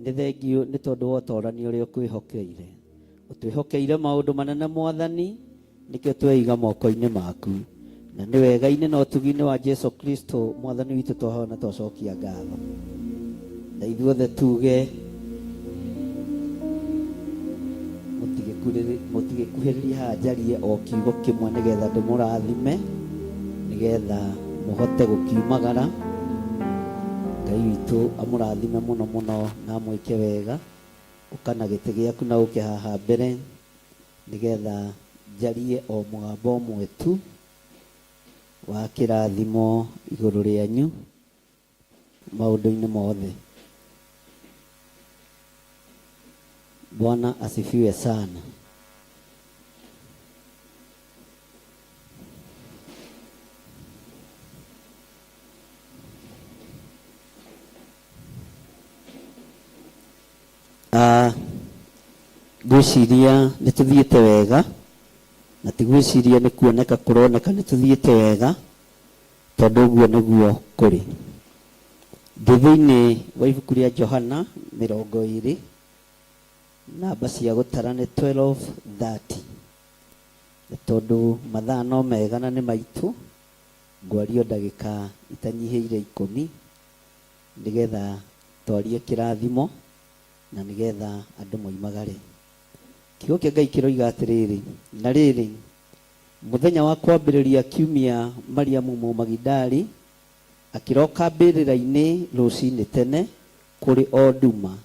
Nĩ thengiũ nĩ tondũ wa ũtorania ũrĩa ũkwĩhokeire. Ũtwĩhokeire maũndũ manene mwathani, nĩkĩo tweiga moko-inĩ maku. Na nĩ wega-inĩ na ũtugi-inĩ wa Jesu Kristo mwathani witũ twahoya na twacokia ngatho. Na ithuothe tuge mũtigĩkuhĩrĩrie haha njarie o kiugo kĩmwe nĩgetha ndĩmũrathime nĩgetha mũhote gũkiumagara. Ngai witũ amũrathime mũno mũno na amwĩke wega. Ũka na gĩtĩ gĩaku na ũke haha mbere nĩgetha njarie o mũgambo ũmwe tu wa kĩrathimo igũrũ rĩanyu maũndũ-inĩ mothe. Bwana asifiwe sana. Ah, ngwĩciria nĩ tũthiĩte wega na ti gwĩciria nĩ kuoneka kũroneka nĩ tũthiĩte wega tondũ ũguo nĩguo kũrĩ. Ndĩ thĩinĩ wa ibuku rĩa Johana mĩrongo ĩrĩ, namba cia gũtara nĩ 12:30. Na tondũ mathaa no mega na nĩ maitũ, ngwaria o ndagĩka itanyihĩire ikũmi nĩgetha twarie kĩrathimo na nĩgetha andũ moimagare. Kiugo kĩa Ngai kĩroiga atĩrĩrĩ, na rĩrĩ, mũthenya wa kwambĩrĩria kiumia Mariamu Mũmagidali akĩroka mbĩrĩra-inĩ rũcinĩ tene kũrĩ o nduma,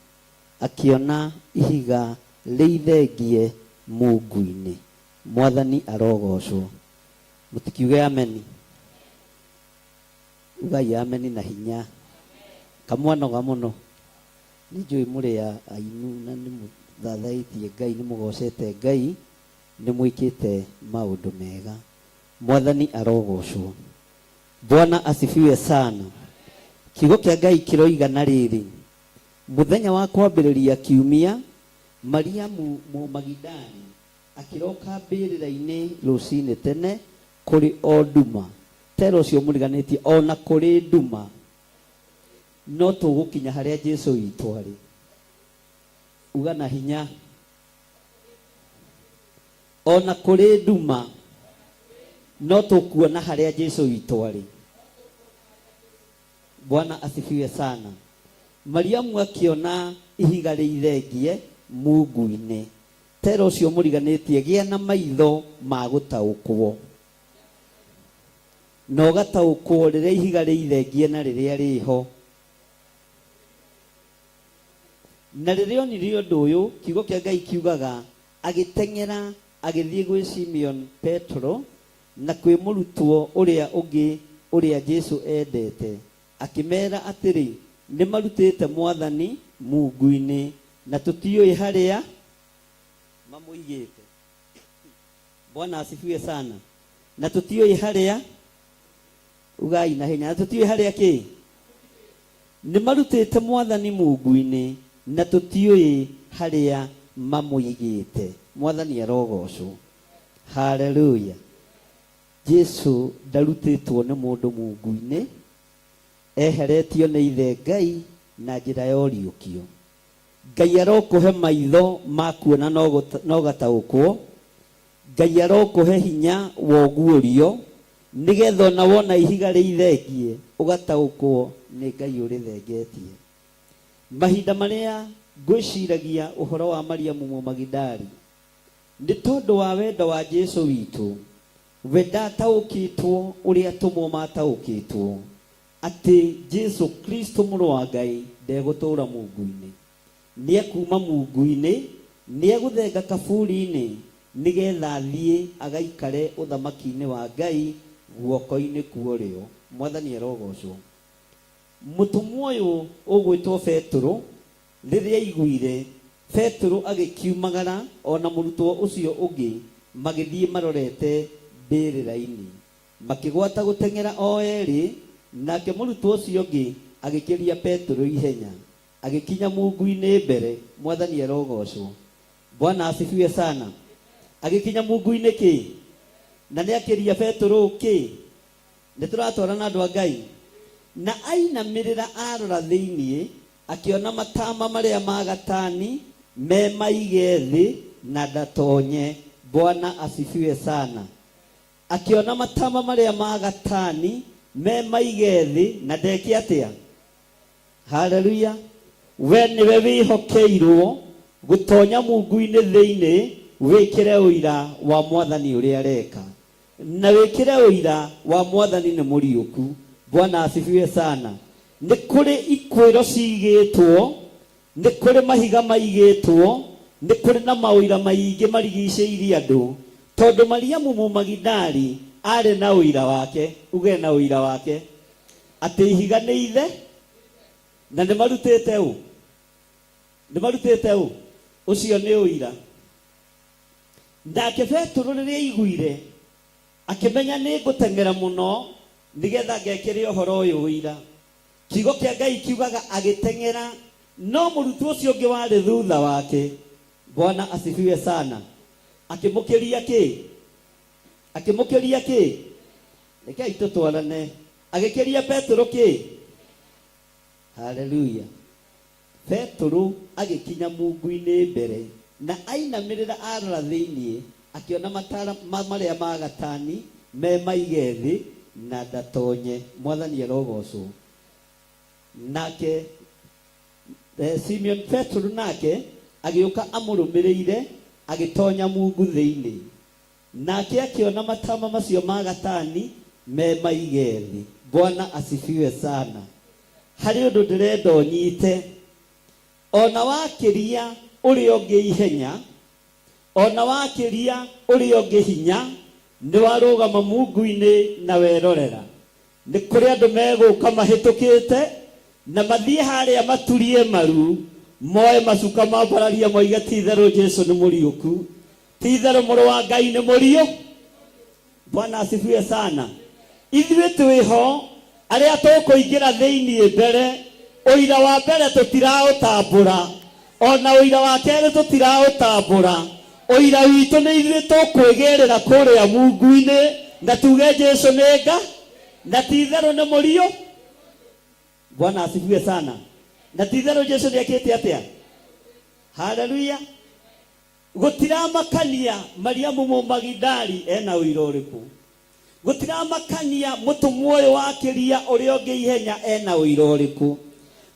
akĩona ihiga rĩithengie mungu-inĩ. Mwathani arogocwo. Mũtikiuge ameni. Ugai ameni na hinya. Kamwanoga mũno. Nĩ njũĩ mũrĩ ainu na nĩ mũthathaĩtie Ngai, nĩ mũgocete Ngai, nĩ mwĩkĩte maũndũ mega. Mwathani arogocwo. Bwana asifiwe sana. Kiugo kĩa Ngai kĩroiga na rĩrĩ, mũthenya wa kwambĩrĩria kiumia, Mariamu Mũmagidali akĩroka mbĩrĩra-inĩ rũcinĩ tene kũrĩ o nduma. Tera ũcio mũriganĩtie o na kũrĩ nduma, no tũgũkinya harĩa Jesu witũ arĩ. Uga na hinya. Ona kũrĩ nduma no tũkuona harĩa Jesu witũ arĩ. Bwana asifiwe sana. Mariamu akĩona ihiga rĩithengie mungu-inĩ. Tera ũcio mũriganĩtie gĩa na maitho ma gũtaũkwo. Na ũgataũkwo rĩrĩa ihiga rĩithengie na rĩrĩa rĩho. Na rĩrĩa onire ũndũ ũyũ, kiugo kĩa Ngai kiugaga, agĩteng'era agĩthiĩ gwĩ Simeon Petero na kwĩ mũrutwo ũrĩa ũngĩ ũrĩa Jesu endete, akĩmera atĩrĩ, Nĩmarutĩte Mwathani mungu-inĩ, na tũtiũĩ harĩa mamũigĩte. Bwana asifiwe sana. Na tũtiũĩ harĩa, ugai na hinya, na tũtiũĩ harĩa kĩ? Nĩ marutĩte Mwathani mungu-inĩ, na tũtiũĩ harĩa mamũigĩte. Mwathani arogocwo. Haleluya. Jesu ndarutĩtwo nĩ mũndũ mungu-inĩ, eheretio nĩ Ithe Ngai na njĩra ya ũriũkio. Ngai arokũhe maitho ma kuona na ũgataũkwo. Ngai arokũhe hinya wa ũguũrio, nĩgetha ona wona ihiga rĩithengie ũgataũkwo nĩ Ngai ũrĩthengetie. Mahinda marĩa ngwĩciragia ũhoro wa Mariamu Mũmagidali, nĩ tondũ wa wendo wa Jesu witũ, we ndataũkĩtwo ũrĩa atũmwo mataũkĩtwo, atĩ Jesu Kristo Mũrũ wa Ngai ndegũtũũra mungu-inĩ. Nĩekuuma mungu-inĩ, nĩegũthenga kaburi-inĩ, nĩgetha athiĩ agaikare ũthamaki-inĩ wa Ngai guoko-inĩ kwa ũrĩo. Mwathani arogocwo. Mũtũmwo ũyũ ũgwĩtwo Betũrũ, rĩrĩa aiguire, Betũrũ agĩkiumagara o na mũrutwo ũcio ũngĩ, magĩthiĩ marorete mbĩrĩra-inĩ. Makĩgwata gũteng'era o erĩ, nake mũrutwo ũcio ũngĩ agĩkĩria Petero ihenya, agĩkinya mungu-inĩ mbere. Mwathani arogocwo. Bwana asifiwe sana. Agĩkinya mungu-inĩ kĩ? Na nĩ akĩria Petero kĩ? Nĩ tũratwarana andũ a Ngai? Na ainamĩrĩra arora thĩinĩ, akĩona matama marĩa ma gatani me maige thĩ na ndatonye. Bwana asifiwe sana. Akĩona matama marĩa ma gatani me maige thĩ na ndeke atĩa? Haleluya! We nĩwe wĩhokeirwo gũtonya mungu-inĩ thĩinĩ wĩkĩre ũira wa Mwathani ũrĩa areka. Na wĩkĩre ũira wa Mwathani nĩ mũriũku. Bwana asifiwe sana. Nĩ kũrĩ ikwĩro cigĩtwo Nĩ kũrĩ mahiga maigĩtwo, nĩ kũrĩ na maũira maingĩ marigicĩirie andũ, tondũ Mariamu Mũmagidali aarĩ na ũira wake, uge na ũira wake, atĩ ihiga nĩ ithe, na nĩ marutĩte ũ? Nĩ marutĩte ũ? Ũcio nĩ ũira. Nake Petero rĩrĩa aiguire, akĩmenya nĩ ngũteng'era mũno nĩgetha ngekĩre ũhoro ũyũ ũira. Kiugo kĩa Ngai kiugaga agĩteng'era, no mũrutwo ũcio ũngĩ warĩ thutha wake, Bwana asifiwe sana, akĩmũkĩria kĩ? Akĩmũkĩria kĩ? Rekei tũtwarane. Agĩkĩria Petero kĩ? Haleluya. Petero agĩkinya mungu-inĩ mbere, na ainamĩrĩra arora thĩinĩ, akĩona matara marĩa ma gatani me maige thĩ, na ndatonye. Mwathani arogocwo. Nake Simeon Petero nake agĩũka amũrũmĩrĩire, agĩtonya mungu thĩinĩ. Nake akĩona matama macio ma gatani me maige thĩ. Bwana asifiwe sana. Harĩ ũndũ ndĩrenda ũnyite. Ona wakĩria ũrĩa ũngĩ ihenya, ona wakĩria ũrĩa ũngĩ hinya, nĩ warũgama mungu-inĩ na werorera. Nĩ kũrĩ andũ megũka mahĩtũkĩte na mathiĩ harĩa maturie maru, moe macuka mambararie moige ti itherũ Jesu nĩ mũriũku. Ti itherũ Mũrũ wa Ngai nĩ mũriũ. Bwana asifiwe sana. Ithuĩ twĩho arĩa tũkũingĩra thĩinĩ mbere, ũira wa mbere tũtiraũtambũra, ona ũira wa kerĩ tũtiraũtambũra. Ũira witũ nĩ ithuĩ tũkwĩgĩrĩra kũrĩa mungu-inĩ na tuge Jesu nĩ nga na ti itherũ nĩ mũriũ. Bwana asifiwe sana. Na ti itherũ Jesu nĩ ekĩte atĩa? Haleluya. Gũtiramakania Mariamu Mũmagidali ena ũira ũrĩkũ. Gũtiramakania mũtũmwo ũyũ wa kĩria ũrĩa ũngĩ ihenya ena ũira ũrĩkũ.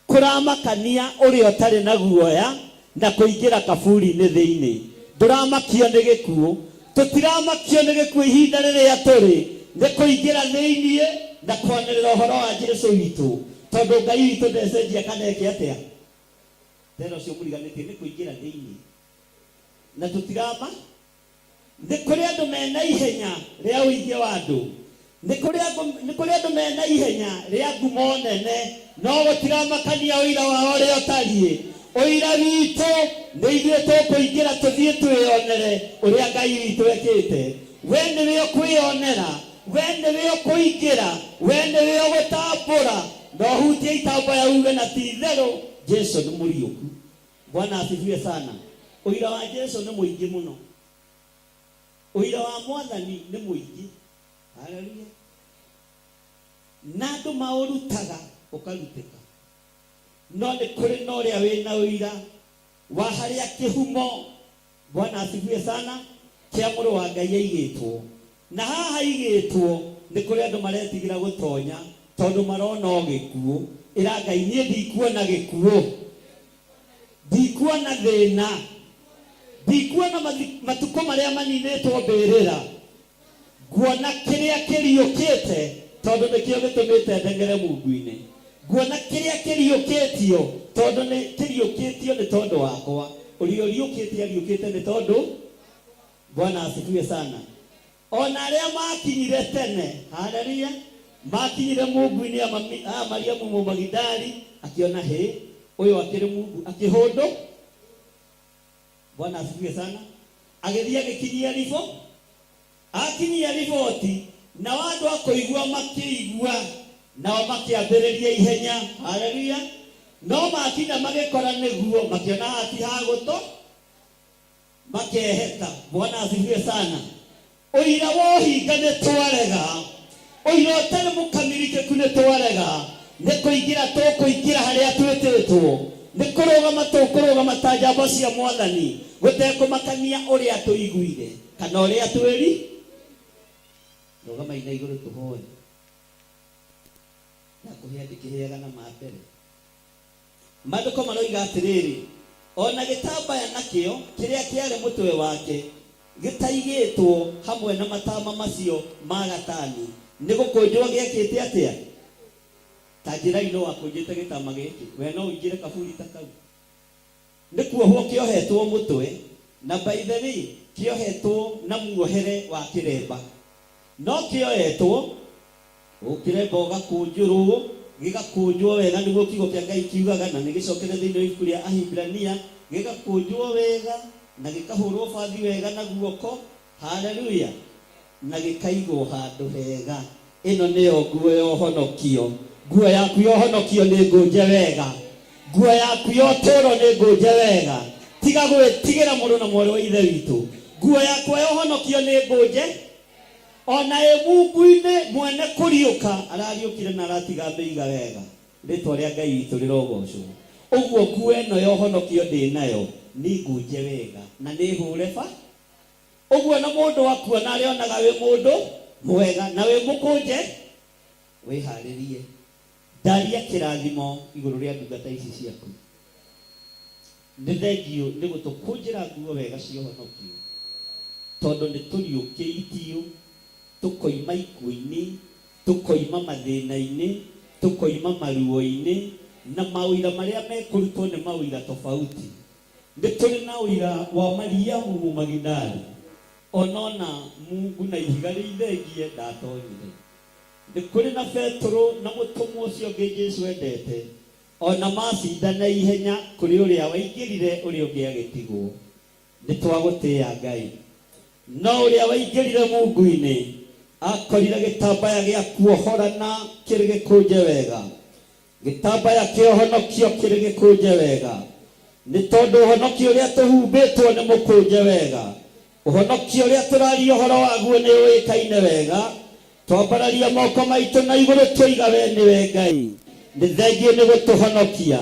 Kũramakania ũrĩa ũtarĩ na guoya na kũingĩra kaburi-inĩ thĩinĩ. Ndũramakio nĩ gĩkuũ. Tũtiramakio nĩ gĩkuũ ihinda rĩrĩa tũrĩ, nĩ kũingĩra thĩinĩ na kwanĩrĩra ũhoro wa Jesu witũ. Tondũ Ngai witũ ndecenjia kana eke atĩa. Tena ũcio mũriganĩtie nĩ kũingĩra thĩinĩ. Na tũtirama nĩ kũrĩ andũ mena ihenya rĩa ũingĩ wa andũ. Nĩ kũrĩ andũ, nĩ kũrĩ andũ mena ihenya rĩa ngumo nene, no gũtiramakania ũira wao ũrĩa ũtariĩ. Ũira witũ nĩ ithuĩ tũkũingĩra tũthiĩ twĩyonere ũrĩa Ngai witũ ekĩte. We nĩwe ũkwĩyonera, we nĩwe ũkũingĩra, we nĩwe ũgũtambũra, na ũhutie itambaya uge na ti itherũ Jesu nĩ mũriũku. Bwana asifiwe sana. Ũira wa Jesu nĩ mũingĩ mũno. Ũira wa Mwathani nĩ mũingĩ. Haleluya. Na andũ maũrutaga ũkarutĩka. No nĩ kũrĩ na ũrĩa wĩna ũira wa harĩa kĩhumo, Bwana asifiwe sana, kĩa mũrũ wa Ngai aigĩtwo. Na haha aigĩtwo nĩ kũrĩ andũ maretigĩra gũtonya tondũ marona o gĩkuũ. Ĩra Ngai, niĩ ndikuona gĩkuũ, ndikuona thĩna, ndikuona matukũ marĩa maninĩtwo mbĩrĩra, nguona kĩrĩa kĩriũkĩte tondũ nĩkĩo gĩtũmĩte ndeng'ere mungu-inĩ. Nguona kĩrĩa kĩriũkĩtio tondũ nĩ kĩriũkĩtio nĩ tondũ wakwa. Ũrĩa ũriũkĩte ariũkĩte nĩ tondũ. Bwana asifiwe sana. Ona arĩa makinyire tene, haleluya, makinyire mungu-inĩ ya Mariamu Mũmagidali, akĩona hĩ, ũyũ akĩrĩ mungu, akĩhũndũ. Bwana asifiwe sana. Agĩthiĩ agĩkinyia ribo, akinyia riboti, nao andũ a kũigua makĩigua, nao makĩambĩrĩria ihenya, haleluya. No makinya magĩkora nĩguo, makĩona haha ti ha gũto, makeheta. Bwana asifiwe sana. Ũira wa ũhinga nĩ twarega, ũira ũtarĩ mũkamirikĩku nĩ twarega. Nĩ kũingĩra tũkũingĩra harĩa twĩtĩtwo, nĩ kũrũgama tũkũrũgama ta njamba cia Mwathani, gũtekũmakania ũrĩa tũiguire kana ũrĩa twĩri. Rũgamai na igũrũ tũhoe. Ndakũhĩa ndĩkĩhĩaga na ma mbere. Maandĩko maroiga atĩrĩrĩ, o na gĩtambaya nakĩo kĩrĩa kĩarĩ mũtwe wake gĩtaigĩtwo hamwe na matama macio ma gatani, nĩ gũkũnjwo gĩekĩte atĩa? Ta njĩrai nũ wakũnjĩte gĩtama gĩkĩ? We no ũingĩre kaburi ta kau? Nĩ kuohwo kĩohetwo mũtwe, na by the way kĩohetwo na muohere wa kĩremba. No kĩoetwo, ũkĩremba ũgakũnjũrwo, gĩgakũnjwo wega nĩguo kiugo kĩa Ngai kiugaga, na nĩgĩcokere thĩinĩ wa ibuku rĩa Ahibrania, gĩgakũnjwo wega na gĩkahũrwo bathi wega na guoko, haleluya, na gĩkaigwo handũ hega. Ĩno nĩyo nguo ya ũhonokio. Nguo yaku ya ũhonokio nĩ ngũnje wega. Nguo yaku ya ũtũũro nĩ ngũnje wega. Tiga gwĩtigĩra mũrũ na mwarĩ wa Ithe witũ. Nguo yakwa ya ũhonokio nĩ ngũnje. Ona ĩ mungu-inĩ mwene kũriũka arariũkire na aratiga mĩiga wega. Rĩtwa rĩa Ngai witũ rĩrogocwo. Ũguo nguo ĩno ya ũhonokio ndĩ nayo nĩ ngũnje wega na nĩ hũre ba. Ũguo na mũndũ akuona arĩonaga wĩ mũndũ mwega na wĩ mũkũnje. Wĩharĩrie. Ndaria kĩrathimo igũrũ rĩa ndungata ici ciaku. Nĩ thengiũ nĩ gũtũkũnjĩra nguo wega cia ũhonokio, tondũ nĩ tũriũkĩitio tũkoima ikuũ-inĩ, tũkoima mathĩna-inĩ, tũkoima maruo-inĩ, na maũira marĩa mekũrutwo nĩ maũira tofauti. Nĩ tũrĩ na ũira wa Mariamu Mũmagidali, onona mungu na ihiga rĩithengie ndatonyire. Nĩ kũrĩ na Petero na mũtũmwo ũcio ũngĩ Jesu endete, ona macindana ihenya kũrĩ ũrĩa waingĩrire ũrĩa ũngĩ agĩtigwo. Nĩ twagũtĩĩa Ngai. No ũrĩa waingĩrire mungu-inĩ akorire gĩtambaya gĩa kuohorana kĩrĩ gĩkũnje wega. Gĩtambaya kĩa ũhonokio kĩrĩ gĩkũnje wega. Nĩ tondũ ũhonokio ũrĩa tũhumbĩtwo nĩ mũkũnje wega. Ũhonokio ũrĩa tũraria ũhoro waguo nĩ ũĩkaine wega. Twambararia moko maitũ na igũrũ twoiga we nĩwe Ngai. Nĩ thengiũ nĩ gũtũhonokia.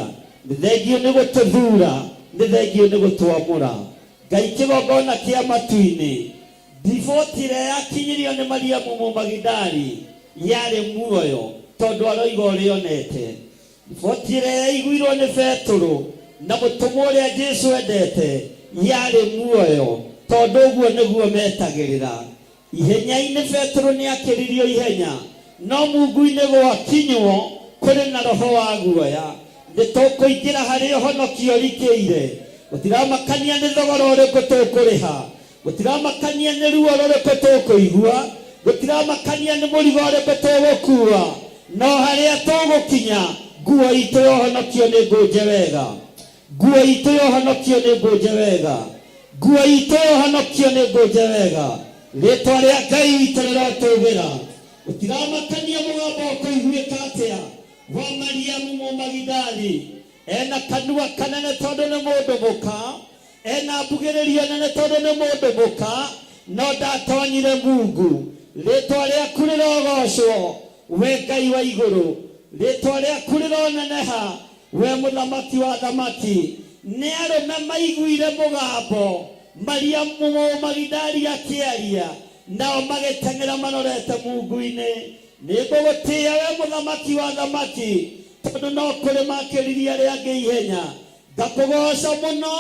Nĩ thengiũ nĩ gũtũthura. Nĩ thengiũ nĩ gũtwamũra. Ngai kĩgongona kĩa matu-inĩ. Riboti ĩrĩa yakinyirio nĩ Mariamu Mũmagidali yarĩ muoyo tondũ aroiga ũrĩa onete. Riboti ĩrĩa yaiguirwo nĩ Betũrũ na mũtũmwo ũrĩa Jesu endete yarĩ muoyo tondũ ũguo nĩguo metagĩrĩra. Ihenya-inĩ Betũrũ nĩakĩririo ihenya, no mungu-inĩ gwakinywo kũrĩ na roho wa guoya. Nĩtũkũingĩra harĩa ũhonokio ũrikĩire. Gũtiramakania nĩ thogora ũrĩkũ tũkũrĩha. Gũtiramakania nĩ ruo rũrĩkũ tũkũigua. Gũtiramakania nĩ mũrigo ũrĩkũ tũgũkua. No harĩa tũgũkinya, nguo itũ ya ũhonokio nĩ ngũnje wega. Nguo itũ ya ũhonokio nĩ ngũnje wega. Nguo itũ ya ũhonokio nĩ ngũnje wega. Rĩtwa rĩa Ngai witũ rĩrotũgĩra. Gũtiramakania mũgambo ũkũiguĩka atĩa wa Mariamu Mũmagidali. Ena kanua kanene tondũ nĩ mũndũ mũka, ena mbugĩrĩrio nene tondũ nĩ mũndũ mũka, no ndatonyire Mungu. Rĩtwa rĩaku rĩrogocwo, we Ngai wa igũrũ. Rĩtwa rĩaku rĩroneneha, we Mũthamaki wa athamaki. Nĩ arũme maiguire mũgambo Mariamu Mũmagidali akĩaria, nao magĩteng'era marorete mungu-inĩ. Nĩ ngũgũtĩĩa we Mũthamaki wa athamaki, tondũ no kũrĩ makĩririe arĩa angĩ ihenya. Ngakũgooca mũno,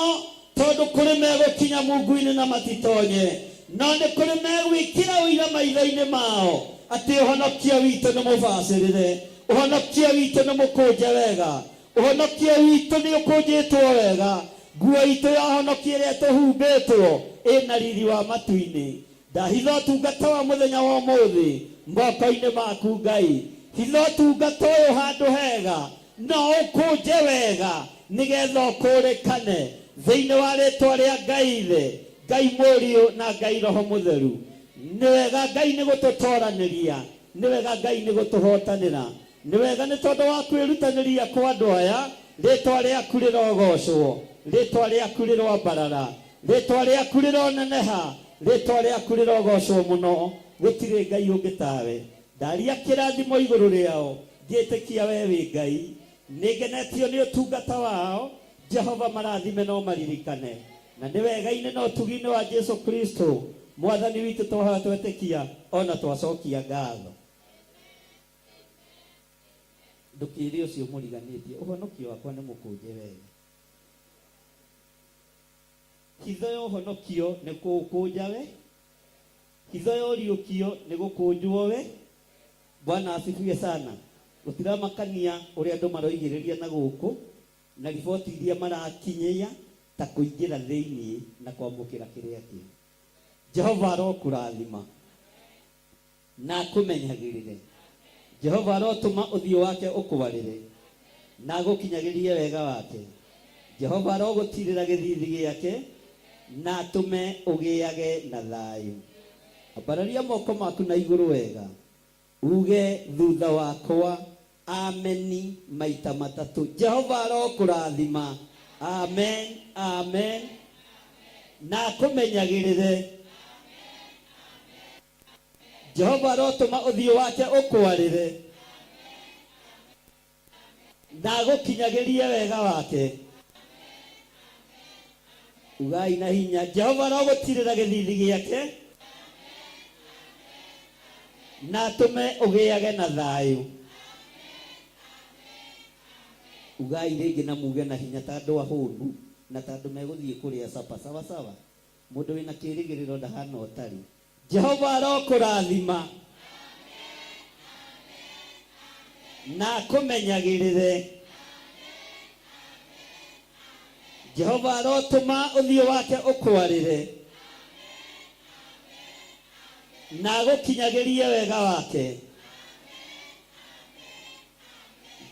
tondũ kũrĩ megũkinya mungu-inĩ na matitonye, no nĩ kũrĩ megwĩkĩra ũira maitho-inĩ mao atĩ ũhonokio witũ nĩ mũbacĩrĩre, ũhonokio witũ nĩ mũkũnje wega, ũhonokio witũ nĩ ũkũnjĩtwo wega, nguo itũ ya ũhonokio ĩrĩa tũhumbĩtwo ĩna riri wa matu-inĩ. Ndahitha ũtungata wa mũthenya wa ũmũthĩ moko-inĩ maku Ngai. Hitha ũtungata ũyũ handũ hega na ũkũnje wega nĩgetha ũkũrĩkane thĩinĩ wa rĩtwa rĩa Ngai Ithe, Ngai Mũriũ na Ngai Roho Mũtheru. Nĩ wega Ngai nĩ gũtũtoranĩria, nĩ wega Ngai nĩ gũtũhotanĩra, nĩ wega nĩ tondũ wa kwĩrutanĩria kwa andũ aya, rĩtwa rĩaku rĩrogocwo, rĩtwa rĩaku rĩroambarara, rĩtwa rĩaku rĩroneneha, rĩtwa rĩaku rĩrogocwo mũno, gũtirĩ Ngai ũngĩ tawe. Ndaria kĩrathimo igũrũ rĩao, ngĩtĩkia we wĩ Ngai. Nĩngenetio nĩ ũtungata wao, Jehova marathime no maririkane. Na nĩ wega-inĩ na ũtugi-inĩ wa Jesu Kristo, Mwathani witũ twahoya twetĩkia ona twacokia ngatho. Ndũkĩre ũcio mũriganĩtie, ũhonokio wakwa nĩ mũkũnje wega. Hitho ya ũhonokio nĩ kũũkũnja we. Hitho ya ũriũkio nĩ gũkũnjwo we. Bwana asifiwe sana. Gũtiramakania ũrĩa andũ maroigĩrĩria na gũkũ na riboti iria marakinyia ta kũingĩra thĩinĩ na kwamũkĩra kĩrĩa kĩ. Jehova arokũrathima na akũmenyagĩrĩre. Jehova arotũma ũthiũ wake ũkwarĩre na agũkinyagĩrie wega wake. Jehova arogũtirĩra gĩthithi gĩake na atũme ũgĩage na thayũ. Ambararia moko maku na igũrũ wega, uge thutha wakwa, ameni maita matatũ. Jehova arokũrathima. Amen, amen. Na akũmenyagĩrĩre. Jehova arotũma ũthiũ wake ũkwarĩre na agũkinyagĩrie wega wake. Ugai na hinya, Jehova arogũtirĩra gĩthithi gĩake na atũme ũgĩage na thayũ. Ugai rĩngĩ na muge na hinya ta andũ ahũnu na ta andũ megũthiĩ kũrĩa sapa. Sawa sawa. Mũndũ wĩna kĩrĩgĩrĩro ndahana ũtarĩ. Jehova arokũrathima na akũmenyagĩrĩre. Jehova arotũma ũthiũ wake ũkwarĩre na agũkinyagĩrie wega wake.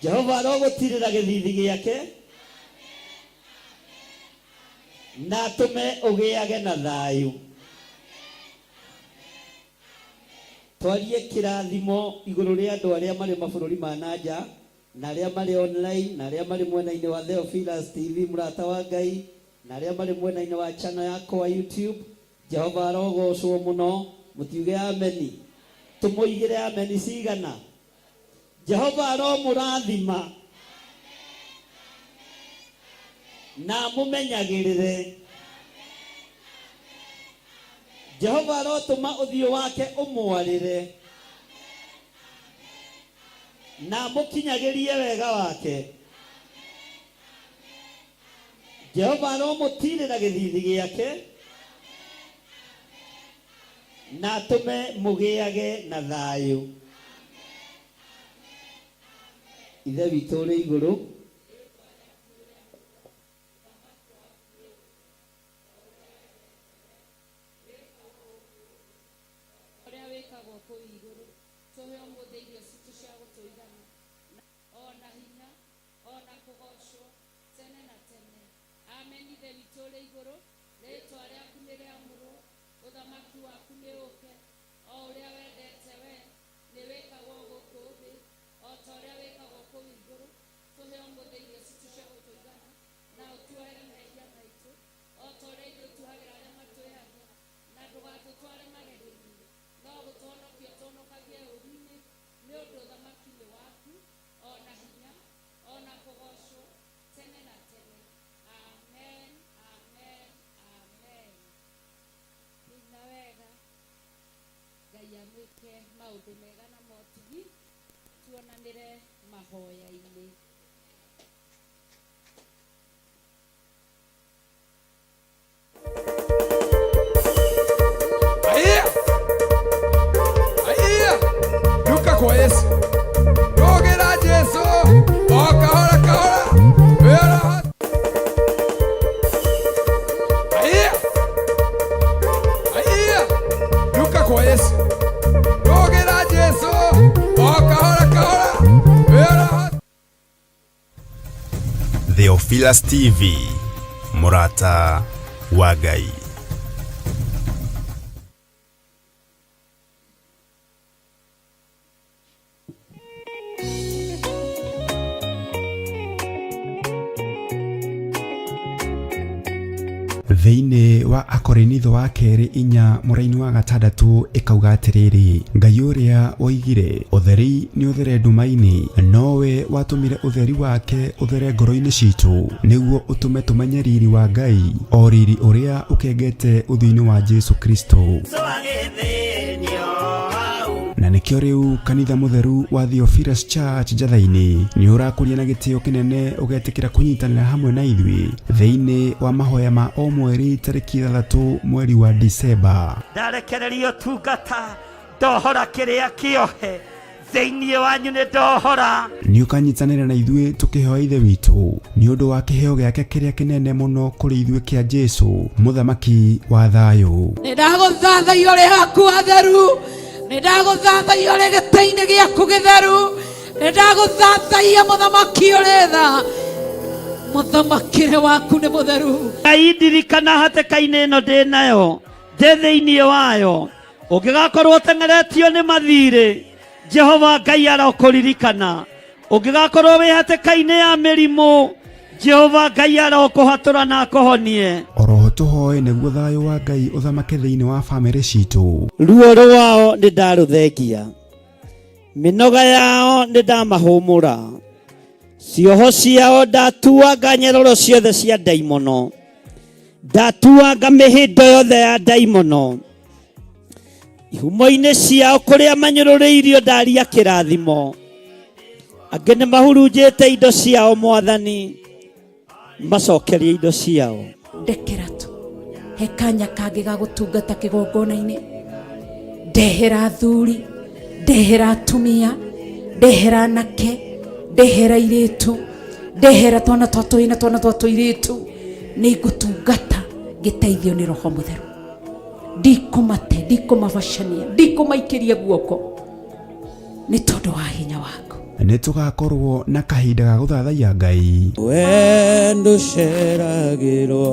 Jehova arogũtirĩra gĩthithi gĩake na atũme ũgĩage na thayũ. Twarie kĩrathimo igũrũ rĩa andũ arĩa marĩ mabũrũri ma na nja, na arĩa marĩ online, na arĩa marĩ mwena-inĩ wa Theophilus TV mũrata wa Ngai, na arĩa marĩ mwena-inĩ wa channel yakwa YouTube. Jehova arogocwo mũno. Mũtiuge ameni. Tũmũigĩre ameni cigana? Jehova aromũrathima. Na amũmenyagĩrĩre. Jehova arotũma ũthiũ wake ũmwarĩre na amũkinyagĩrie wega wake. Jehova aromũtiirĩra gĩthiithi gĩake na atũme mũgĩage na thayũ. Ithe witũ ũrĩ igũrũ, Ũrĩa wĩkagwo kũu igũrũ, tũhe ũmũthĩ irio citũ cia gũtũigana, o na hinya, o na kũgoocwo tene na tene. Amen. Ithe witũ ũrĩ igũrũ, rĩĩtwa rĩaku nĩ rĩamũrwo, ũthamaki waku nĩ ũũke, o ũrĩa wendete we nĩ wĩkagwo gũkũ thĩ o ta ũrĩa wĩkagwo kũu igũrũ. Tũhe ũmũthĩ irio citũ cia gũtũigana, na ũtuohere mehia maitũ o ta ũrĩa ithuĩ tuohagĩra arĩa matwĩhagia, na ndũgatũtware magerio-inĩ, no gũtũhonokia ũtũhonokagie ũũru-inĩ, nĩ ũndũ ũthamaki nĩ waku, o na hinya, o na kũgoocwo tene na tene. Amen, amen, amen. Na wega Ngai amwĩke maũndũ mega na motugi, tuonanĩre mahoya-inĩ. Aiya! Aiya! Duka kwa Yesu. Rogera Jesu. O kahora kahora. Wera. Aiya! Aiya! Duka kwa Yesu. Rogera Jesu. O kahora kahora. Wera. Theophilus TV, Murata wa Ngai. Thĩinĩ wa Akorinitho wa kerĩ inya mũraini wa gatandatũ ĩkauga atĩrĩrĩ, Ngai ũrĩa woigire ũtheri nĩ ũthere nduma-inĩ, nowe watũmire ũtheri wake ũthere ngoro-inĩ citũ, nĩguo ũtũme tũmenye riri wa Ngai, o riri ũrĩa ũkengete ũthiũ-inĩ wa Jesu Kristo. Na nĩkĩo rĩu kanitha mũtheru wa Theophilus Church Njatha-inĩ nĩ ũrakũria na gĩtĩo kĩnene ũgetĩkĩra kũnyitanĩra hamwe na ithuĩ thĩinĩ wa mahoya ma o mweri tarĩki 6 mweri wa Disemba. Ndarekereria ũtungata, ndohora kĩrĩa kĩohe thĩinĩ wanyu, nĩ ndohora. Nĩ ũkanyitanĩra na ithuĩ tũkĩhoya Ithe witũ nĩ ũndũ wa kĩheo gĩake kĩrĩa kĩnene mũno kũrĩ ithuĩ kĩa Jesu, mũthamaki wa thayũ. Nĩ ndagũthathaiya ũrĩ haku hatheru, nĩ ndagũthathaiya ũrĩ gĩtĩ-inĩ gĩaku gĩtheru, nĩ ndagũthathaiya mũthamaki ũrĩ tha, mũthamakĩre waku nĩ mũtheru. Ngai ndirikana hatĩka-inĩ ĩno ndĩ nayo, ndĩ thĩinĩ wayo, ũngĩgakorwo ũteng'eretio nĩ mathirĩ, Jehova Ngai arokũririkana. Ũngĩgakorwo wĩ hatĩka-inĩ ya mĩrimũ, Jehova Ngai arokũhatũra na akũhonie. Oroho tũhoe nĩguo thayũ wa Ngai ũthamake thĩinĩ wa bamĩrĩ citũ. Ruo rwao nĩ ndarũthengia, mĩnoga yao nĩ ndamahũmũra, cioho ciao ndatuanga nyeroro ciothe cia ndaimono, ndatuanga mĩhĩndo yothe ya ndaimono, ihumo-inĩ ciao kũrĩa manyũrũrĩirio ndaria kĩrathimo, angĩ nĩ mahurunjĩte indo ciao mwathani, macokerie indo ciao. Ndekera tu he kanya kangĩ ga gũtungata kĩgongona-inĩ, ndehera athuri, ndehera atumia, ndehera anake, ndehera airĩtu, ndehera twana twa tũhĩĩ na twana twa tũirĩtu, nĩ ngũtungata ngĩteithio nĩ Roho Mũtheru. Ndikũmate, ndikũmabacania, ndikũmaikĩria guoko nĩ tondũ wa hinya waku. Nĩ tũgakorwo na kahinda ga gũthathaiya Ngai. Wendo ũceragĩrwo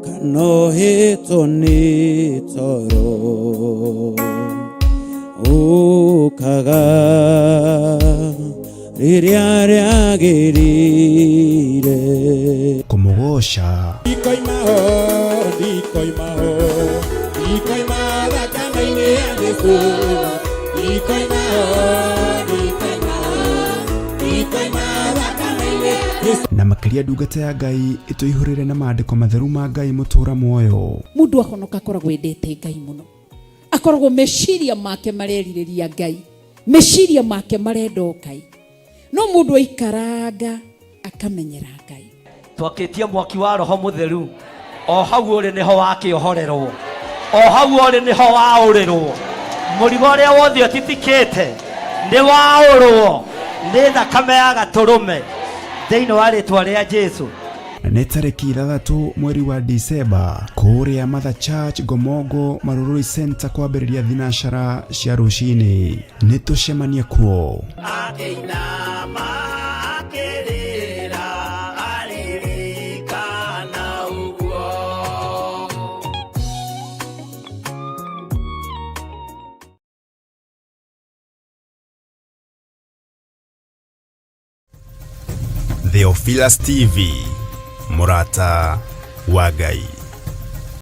kana ũhĩtwo nĩ toro, ũkaga rĩrĩa rĩagĩrĩire. Kũmũgoca. Ndikoima ho, ndikoima ho, ndikoima thakame-inĩ ya Jesũ. Ndikoima ho, ndikoima, ndikoima thakame-inĩ ya Na makĩria ndungata ya Ngai ĩtũihũrĩre na maandĩko matheru ma Ngai mũtũra muoyo. Mundu ahonoka akoragwo endete Ngai muno, akoragwo meciria make marerirĩria Ngai, meciria make marenda o Ngai. No mundu aikaranga akamenyera Ngai. Twakĩtie mwaki wa roho mũtheru o hau ũrĩ nĩho wakĩohorerwo, o hau ũrĩ nĩho waũrĩrwo. Mũrigo ũrĩa wothe ũtitikĩte nĩ waũrwo nĩ thakame ya gatũrũme thĩinĩ wa rĩtwa rĩa Jesu. Nĩ tarĩki 6 mweri wa Disemba kũrĩa Mother Church Ngomongo Marurui Center kwambĩrĩria thinacara cia rũcinĩ. Nĩ tũcemanie kuo. Akĩinama akĩrĩra aririkana ũguo. Theophilus TV, mũrata wa Ngai.